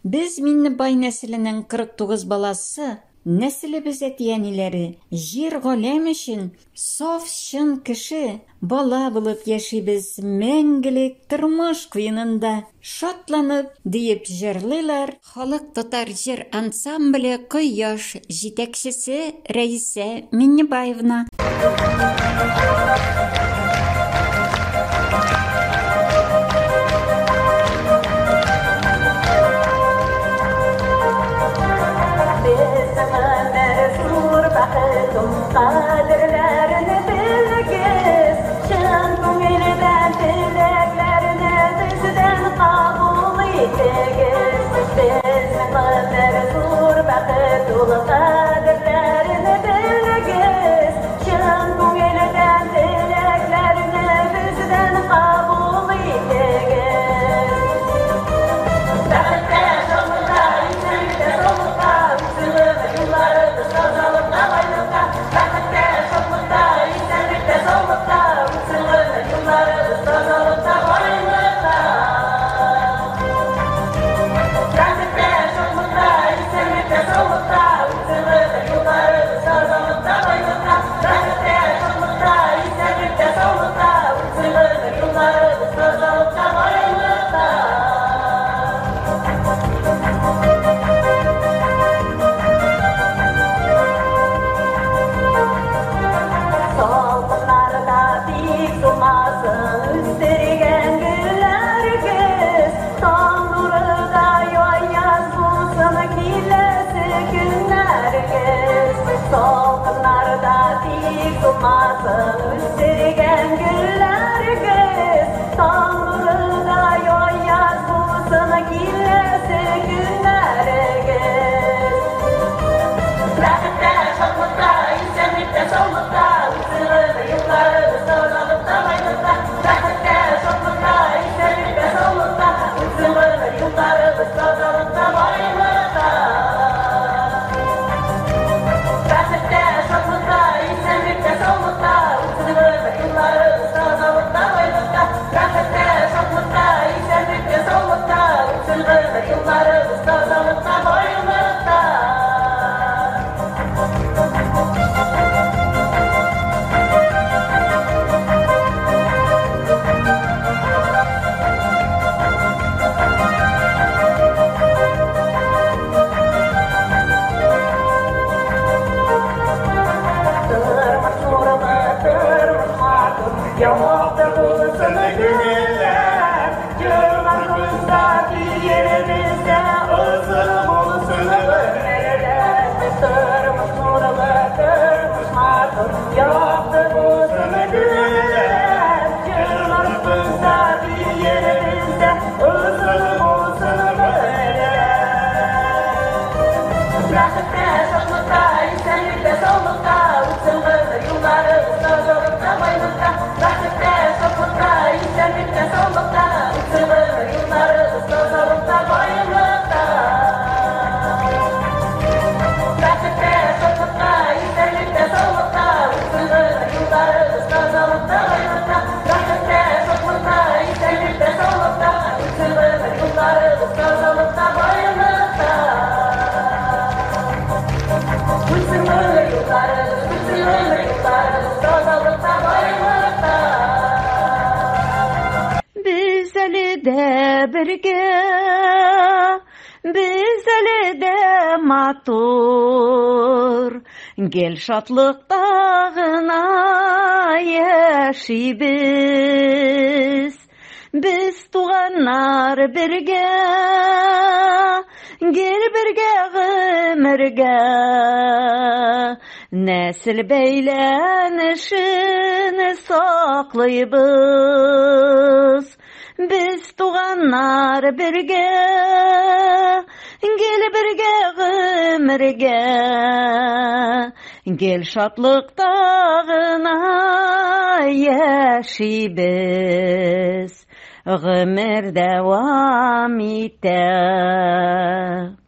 без Миннебай нәселенең 49 баласы, нәселебез әти-әниләре, җир-галәм өчен саф чын кеше, бала булып яшибез мәңгелек тормыш куенында, шатланып, диеп җырлыйлар Халык татар җыр ансамбле Кояш, җитәкчесе Рәисә Миннебаевна. Без әле дә бергә, без әле дә матур, гел шатлыкта гына яшибез. Без туганнар бергә, гел бергә гомергә, нәсел бәйләнешен саклыйбыз. Без туганнар бергә, гел бергә гомергә, гел шатлыкта гына яшибез. Гомер дәвам итә.